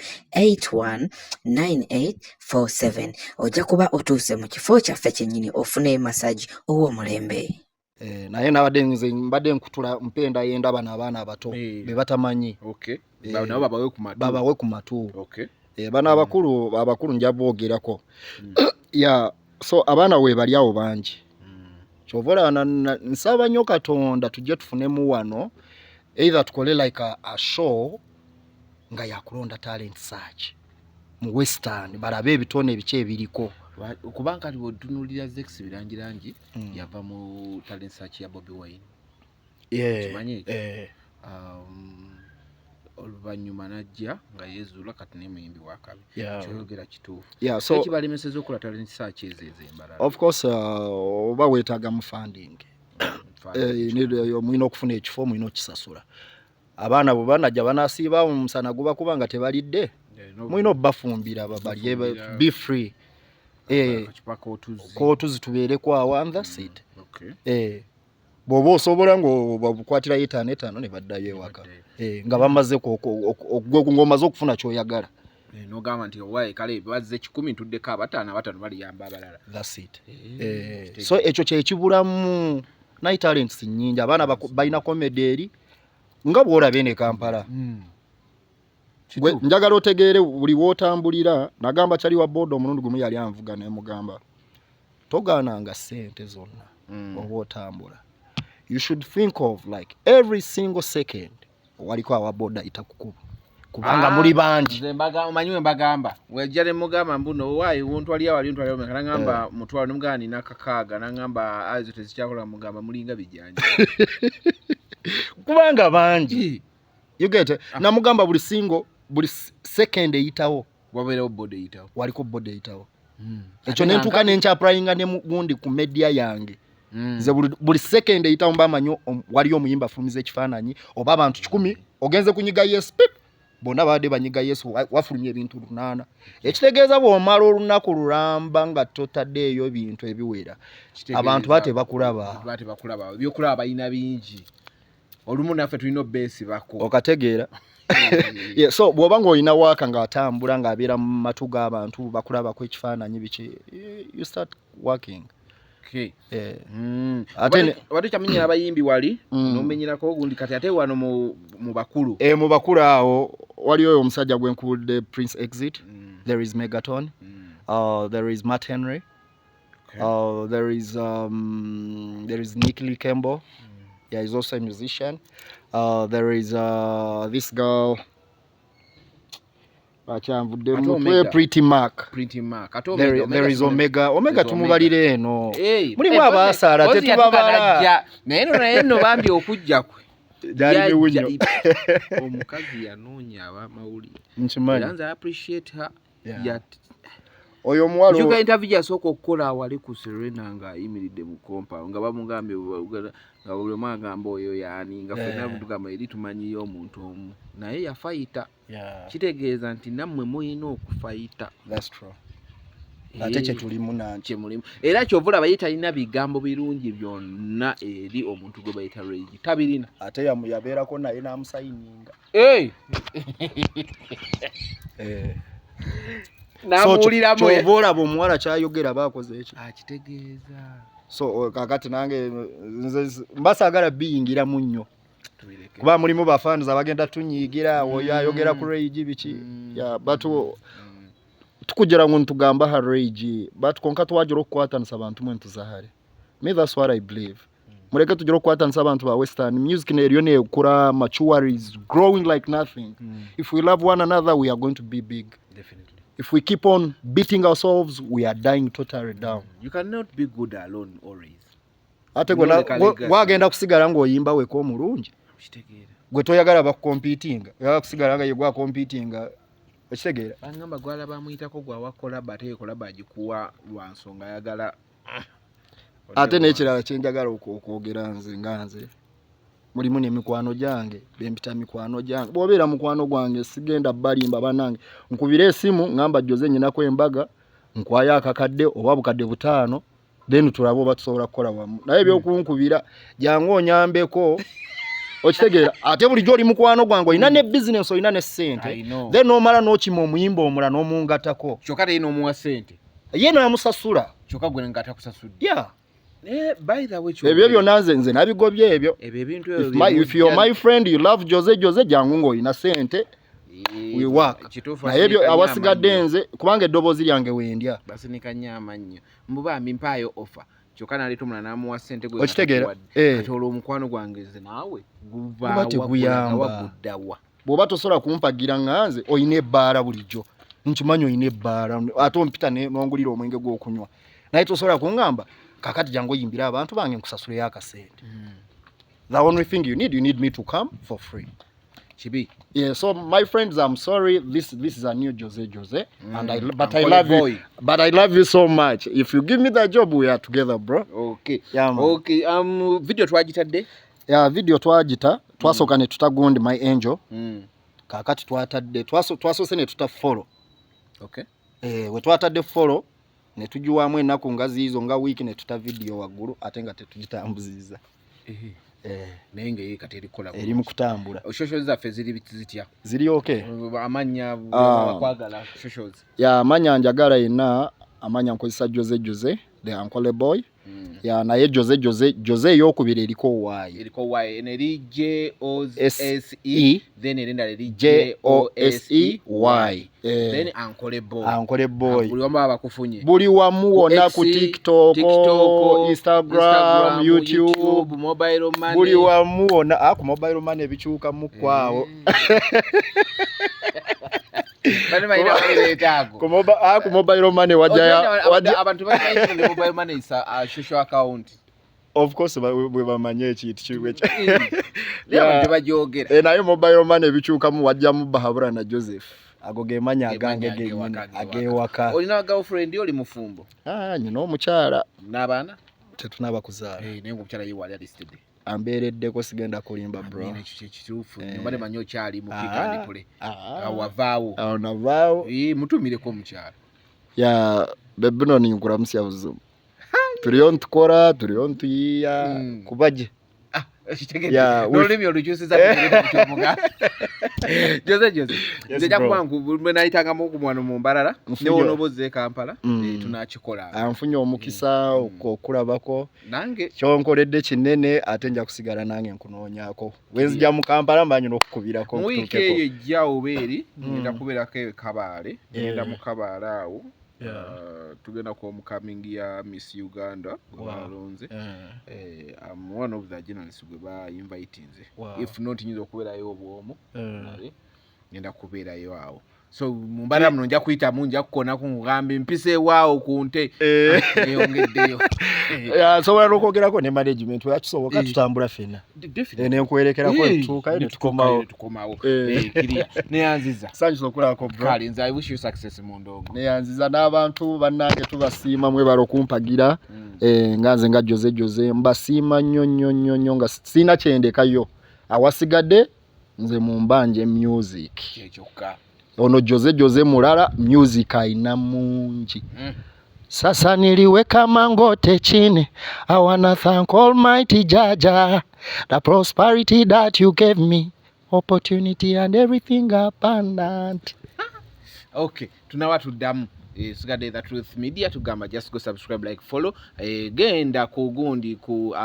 S3: 819847, ojja kuba otuuse mu kifo kyaffe kyennyini ofune massage ow'omulembe.
S1: Eh, naye nabadde nze mbadde nkutula mpenda yenda bano abaana abato be batamanyi.
S2: Eh, nabo babawe ku matu.
S1: Babawe ku matu. Eh, bano abakulu nja boogerako. Yeah, so abaana we bali awo bangi. Kyova olaba nsaba nnyo Katonda tujje tufunemu wano, either tukole like a show nga yakulonda talent search mu Western, balabe ebitone ebiki ebiriko.
S2: Kubanga kati bw'otunuulira Zex Bilangilangi, yava mu talent search ya Bobi Wine. Kimanyi ekyo?
S1: Eh.
S2: Oluvannyuma n'ajja nga yeezuula kati naye muyimbi wa kabi. Kyoyogera kituufu.
S1: Yeah, so
S2: Ekibalemeseza okukola talent search ezo ez'embalala?
S1: Of course, oba weetaagamu funding.
S2: Funding.
S1: Eh, mulina okufuna ekifo, mulina okukisasula. Abaana bwe banajja banasiiba mu musana gubakuba nga tebalidde. Mulina obbafumbira balye,
S2: Bafumbira.
S1: be free. Eh,
S2: akacupa k'otuzzi.
S1: K'otuzzi tubeereko awo and that's it. Eh, bw'oba osobola ng'obakwatirayo etaano etaano ne baddayo ewaka.
S2: Baddayo.
S1: Eh, nga bamaze ng'omaze okufuna ky'oyagala.
S2: Eh, n'ogamba nti owaye kale bazze 100 ntuddeko abataano, abataano baliyamba abalala.
S1: That's it.
S2: Eh,
S1: Eh,
S2: kitegeeza.
S1: so ekyo kyekibulamu, naye talents nnyingi, abaana balina comedy eri nga bw'olaba eno e Kampala. Gwe, njagala otegeere buli w'otambulira. Nagamba kyali wa boda omulundi gumu yali anvuga ne mugamba togaananga ssente zonna oba otambula. You should think of like every single second waliko awa boda itakukuba kubanga
S2: Ah,
S1: muli bangi.
S2: Nze omanyi we mbagamba, wejja ne mugamba mbu no waayi wontwalira wali ntwalira omeka, nangamba mutwalo, nemugamba nina kakaaga, nangamba ezo tezikyakola, mugamba mulinga bijanja.
S1: Kubanga bangi, you get it? Namugamba buli single, buli second eyitawo
S2: wabeerawo boda eyitawo.
S1: Waliko boda eyitawo. Ekyo nentuuka nenkyapurayinga ne gundi ku media yange. Nze buli second eyitawo mba manyi waliyo omuyimba afulumiza ekifaananyi oba abantu 100 ogenze kunyiga yes pip, bonna babadde banyiga yesu, wafulumya ebintu 800, ekitegeeza bw'omala olunaku lulamba nga totaddeeyo bintu ebiwera,
S2: Kitegeeza
S1: abantu ba tebakulaba.
S2: Abantu ba tebakulaba, ebyokulaba balina bingi, olumu naffe tulina obbeesibako.
S1: Okategeera? Yeah, so bw'oba ng'olina waaka ng'atambula ng'abeera mu matu g'abantu bakulabako ekifaananyi biki, you start working. Eh. Ate
S2: Obadde okyamenyera abayimbi wali, n'omenyerako ogundi, kati ate wano mu bakulu?
S1: Eh, mu bakulu awo waliyo oyo omusajja gwe nkuwulidde, Prince Exit. There is Megaton. There is Matt Henry. There is Nick Lee Kembo. Yeah, he's also a musician. There is this girl akyanvudde
S2: Ate
S1: mutwe.
S2: Omega.
S1: Pretty Mark.
S2: Pretty Mark. Ate Omega,
S1: There is Omega. Omega
S2: There's
S1: tumubalira eno.
S2: Hey,
S1: Mulimu
S2: hey,
S1: abaasaala,
S2: Bozi yatuuka
S1: tetubabala.
S2: n'ajja. Naye nno bambi okujja kwe
S1: Gyali
S2: Yajja
S1: miwunyo.
S2: Omukazi yanoonya abamawulire.
S1: Nkimanyi.
S2: Era nze I appreciate her.
S1: Yeah. Oyo omuwala
S2: Njuka interview gyasooka okukola awali ku Serena ng'ayimiridde mu compound nga bamugambye nga buli omu agamba oyo yaani, nga ffenna tugamba eri tumanyiyo omuntu omu, naye yafayita. Kitegeeza nti nammwe mulina okufayita.
S1: That's true. Ate kye tulimu nanki.
S2: Kye mulimu. Era kyova olaba ye talina bigambo birungi byonna eri omuntu gwe bayita Regi, tabirina.
S1: Ate yabeerako naye n'amusayininga.
S2: Hey!
S1: So,
S2: N'amuwuliramu.
S1: kyova olaba omuwala kyayogera baakoze eki.
S2: Akitegeeza.
S1: So kakati nange nze mba saagala biyingiramu nnyo.
S2: Tubireke.
S1: Kuba mulimu bafans abagenda tunyiigira, oyo ayogera ku Regi biki. Yeah, but tukugira ngu ntugamba ha Regi, but konka twagira okukwatanisa abantu mwe ntuzahare. Me, that's what I believe. Mureke tugire okukwatanisa abantu ba Western music neryo nekura, mature is growing like nothing. If we love one another, we are going to be big.
S2: Definitely.
S1: If we keep on beating ourselves, we are dying totally down.
S2: You cannot be good alone always.
S1: Ate gwe
S2: Noleka legacy.
S1: gwagenda kusigala ng'oyimba weka omulungi.
S2: Kitegeera.
S1: Gwe toyagala bakucompetinga, oyagala kusigala nga ye gwacompetinga, okitegeera?
S2: Bangamba gwalaba amuyitako gwawa collabo, ate ye collabo agikuwa lwa nsonga ayagala.
S1: Ate n'ekirala kyenjagala okwogera, nze nga nze mulimu n'emikwano gyange bempita mikwano gyange. Bw'obeera mukwano gwange, sigenda balimba. Bannange, nkubira esimu, ngamba Jose nyinako embaga, nkwayo akakadde oba 5,000, then tulabe oba tusobola kukola wamu. Naye ebyokunkubira jangu onyambeko, okitegeera? Ate bulijjo oli mukwano gwange, olina ne bizinesi, olina ne ssente,
S2: I know.
S1: then n'omala n'okima omuyimba omulala n'omungatako.
S2: Kyokka teyina omuwa ssente.
S1: Ye namusasula.
S2: Kyokka gwe nga atakusasudde.
S1: Yeah.
S2: Naye by the way,
S1: ebyo byonna nze nabigobye ebyo.
S2: Ebyo ebintu ebyo.
S1: If you're my friend, you love Jose Jose, jangu ng'olina ssente, we work.
S2: Kituufu.
S1: Naye ebyo
S2: Asinika nnyo
S1: awasigadde
S2: amannyo.
S1: nze kubanga eddoboozi lyange wendya.
S2: Basinika nnyo amannyo, mbubambi mpaayo offer, kyokka naleeta omulala n'amuwa ssente gwe.
S1: Okitegeera?
S2: Katakuwadde.
S1: Eh.
S2: Kati olwo omukwano gwange nze naawe
S1: Guba
S2: guvaawa?
S1: teguyamba.
S2: Guddawa?
S1: Bw'oba tosobola kumpagira nga nze olina ebbaala, bulijjo nkimanyi olina ebbaala, ate ompita n'ongulira omwenge gw'okunywa, naye tosobola kuŋŋamba kakati jangu oyimbire abantu bange nkusasuleyo akasente. The only thing you need, you need me to come for free.
S2: Kibi.
S1: Yeah, so my friends, I'm sorry. This is a new Jose Jose, and I but I
S2: Uncle
S1: love
S2: boy.
S1: you. But I love you so much. If you give me that job, we are together, bro.
S2: Okay.
S1: Yeah, man.
S2: Okay, video twagitadde.
S1: Yeah, video twagita, twasooka ne tuta gundi My Angel. Kakati twatadde twasoose ne tuta follow. Eh, we twatadde follow ne tugiwaamu ennaku nga ziizo nga wiiki, ne tuta video waggulu ate nga tetugitambuziza. Eh,
S2: naye nga ye kati erikola.
S1: Eri mu kutambula.
S2: Socials zaffe ziri zitya?
S1: Ziri okay.
S2: Amannya
S1: Ah.
S2: kwagala socials.
S1: Ya, amanya njagala yenna, amanya nkozesa Jose Jose the Ankole Boy. Ya, naye Jose Jose Jose eyokubiri eriko Y.
S2: Eriko Y, eno eri J O
S1: S
S2: S
S1: E
S2: E, then era endala eri
S1: J O S E Y. Eh,
S2: then Ankole Boy.
S1: Ankole Boy.
S2: Buli wamu baba bakufunye.
S1: Buli wamu wonna, ku
S2: X,
S1: TikTok,
S2: TikTok,
S1: Instagram, YouTube,
S2: mobile money.
S1: Buli wamu wonna. Ah, ku mobile money ebikyukamu kwawo.
S2: Bano balina babireetaago.
S1: Ku mobile money wajja wajja
S2: Abantu bamanyi ne mobile money is a social account.
S1: Of course bwe bamanye ekintu kiwe.
S2: Naye abantu tebagyogera.
S1: Eh, naye mobile money ebikyukamu wajjamu Bahabura na Joseph. Ago ge manya agange gennyini ag'ewaka.
S2: Olina girlfriend? Oli mufumbo?
S1: Ah, nyina omukyala.
S2: N'abaana?
S1: Tetunaba kuzaala.
S2: Eh, naye ngaomukyala ye wali alisted?
S1: Ambeereddeko, sigenda kulimba, bro.
S2: Ekyo kyekituufu.
S1: Eh.
S2: Mbadde manyi okyali mu
S1: Ah,
S2: pikandipule.
S1: ah.
S2: Wavaawo.
S1: Awo navaawo.
S2: Eh, mutumireko omukyala.
S1: Ya bebino, ninkuramusya buzibu, turiyo ntukora, turiyo ntuyiya kubaje. Yeah,
S2: N'olulimi olukyusiza omuga Jose Jose.
S1: Yes,
S2: Nze nja
S1: bro.
S2: kuba bwe nayitangamu ku mwano mu Mbarara,
S1: Nfunye-
S2: newonooba ozze e Kampala, eh, tunakikola.
S1: Anfunye omukisa okulabako.
S2: Nange.
S1: Kyonkoledde kinene, ate nja kusigala nange nkunoonyaako. Wenzija mu Kampala mba nyina okukubirako
S2: Mu wiiki
S1: nkutuukeko.
S2: eyo ejja oba eri ngenda kubeerako e Kabaale, ngenda mu Kabaale awo. Tugenda ku homecoming ya Miss Uganda gwe balonze. Eh, I'm one of the journalists gwe ba invitinze. If not, nyinza okubeerayo obwomu, naye ngenda kubeerayo awo. So mu Mbarara muno nja kuyitamu, nja kukonaku nkugambe mpiseewaawo ku nte.
S1: Eh.
S2: Neyongeddeyo.
S1: Ya, nsobola n'okwogerako ne management weyakisoboka,
S2: Eh.
S1: tutambula ffenna.
S2: Definitely.
S1: Eh, nenkwerekerako,
S2: Eh,
S1: netutuukayo,
S2: ne
S1: netukomawo.
S2: tukomawo.
S1: Eh.
S2: Eh, kiriya neyanziza.
S1: Sanyusa okulabako, bro.
S2: Kale nze I wish you success mu ndongo.
S1: Neyanziza n'abantu bannange, tubasiima, mwebala okumpagira. Eh, nga nze nga Jose Jose mbasiima nnyo nnyo nnyo nnyo, nga sirina kyendekayo. Awasigadde nze mumbanje music.
S2: Kyekyokka.
S1: Ono Jose Jose mulala, music ayina mungi. Sasa niliweka mangote chini. I wanna thank Almighty Jaja, the prosperity that you gave me, opportunity and everything abundant.
S2: Okay, tunawa tuddamu. Eh, sigadde The Truth Media, tugamba just go subscribe, like, follow. Eh, genda ku gundi ku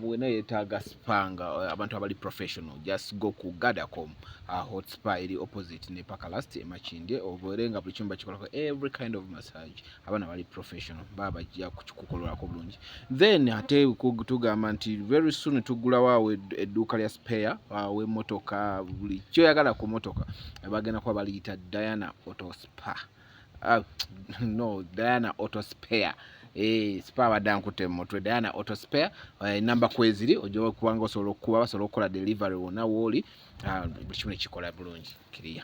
S2: wena yeetaaga spanga, abantu abali professional, just go ku Gadacom Hot Spa eri opposite ne Pakalast emakindye, obeere nga buli kyumba kikolako every kind of massage. Abaana bali professional baba bajja kukololako bulungi. Then ate tugamba nti very soon tuggulawo awo edduuka lya spare w'emmotoka, buli kyoyagala ku motoka. Bagenda kuba baliyita Diana Auto Spa, no, Diana Auto Spare. Spa abadde ankutte mu mutwe. Diana Auto Spare, namba kweziri, ojja kubanga osobola okukuba, basobola okukola delivery wonna wooli. Ah, buli kimu nekikola bulungi, kiriya.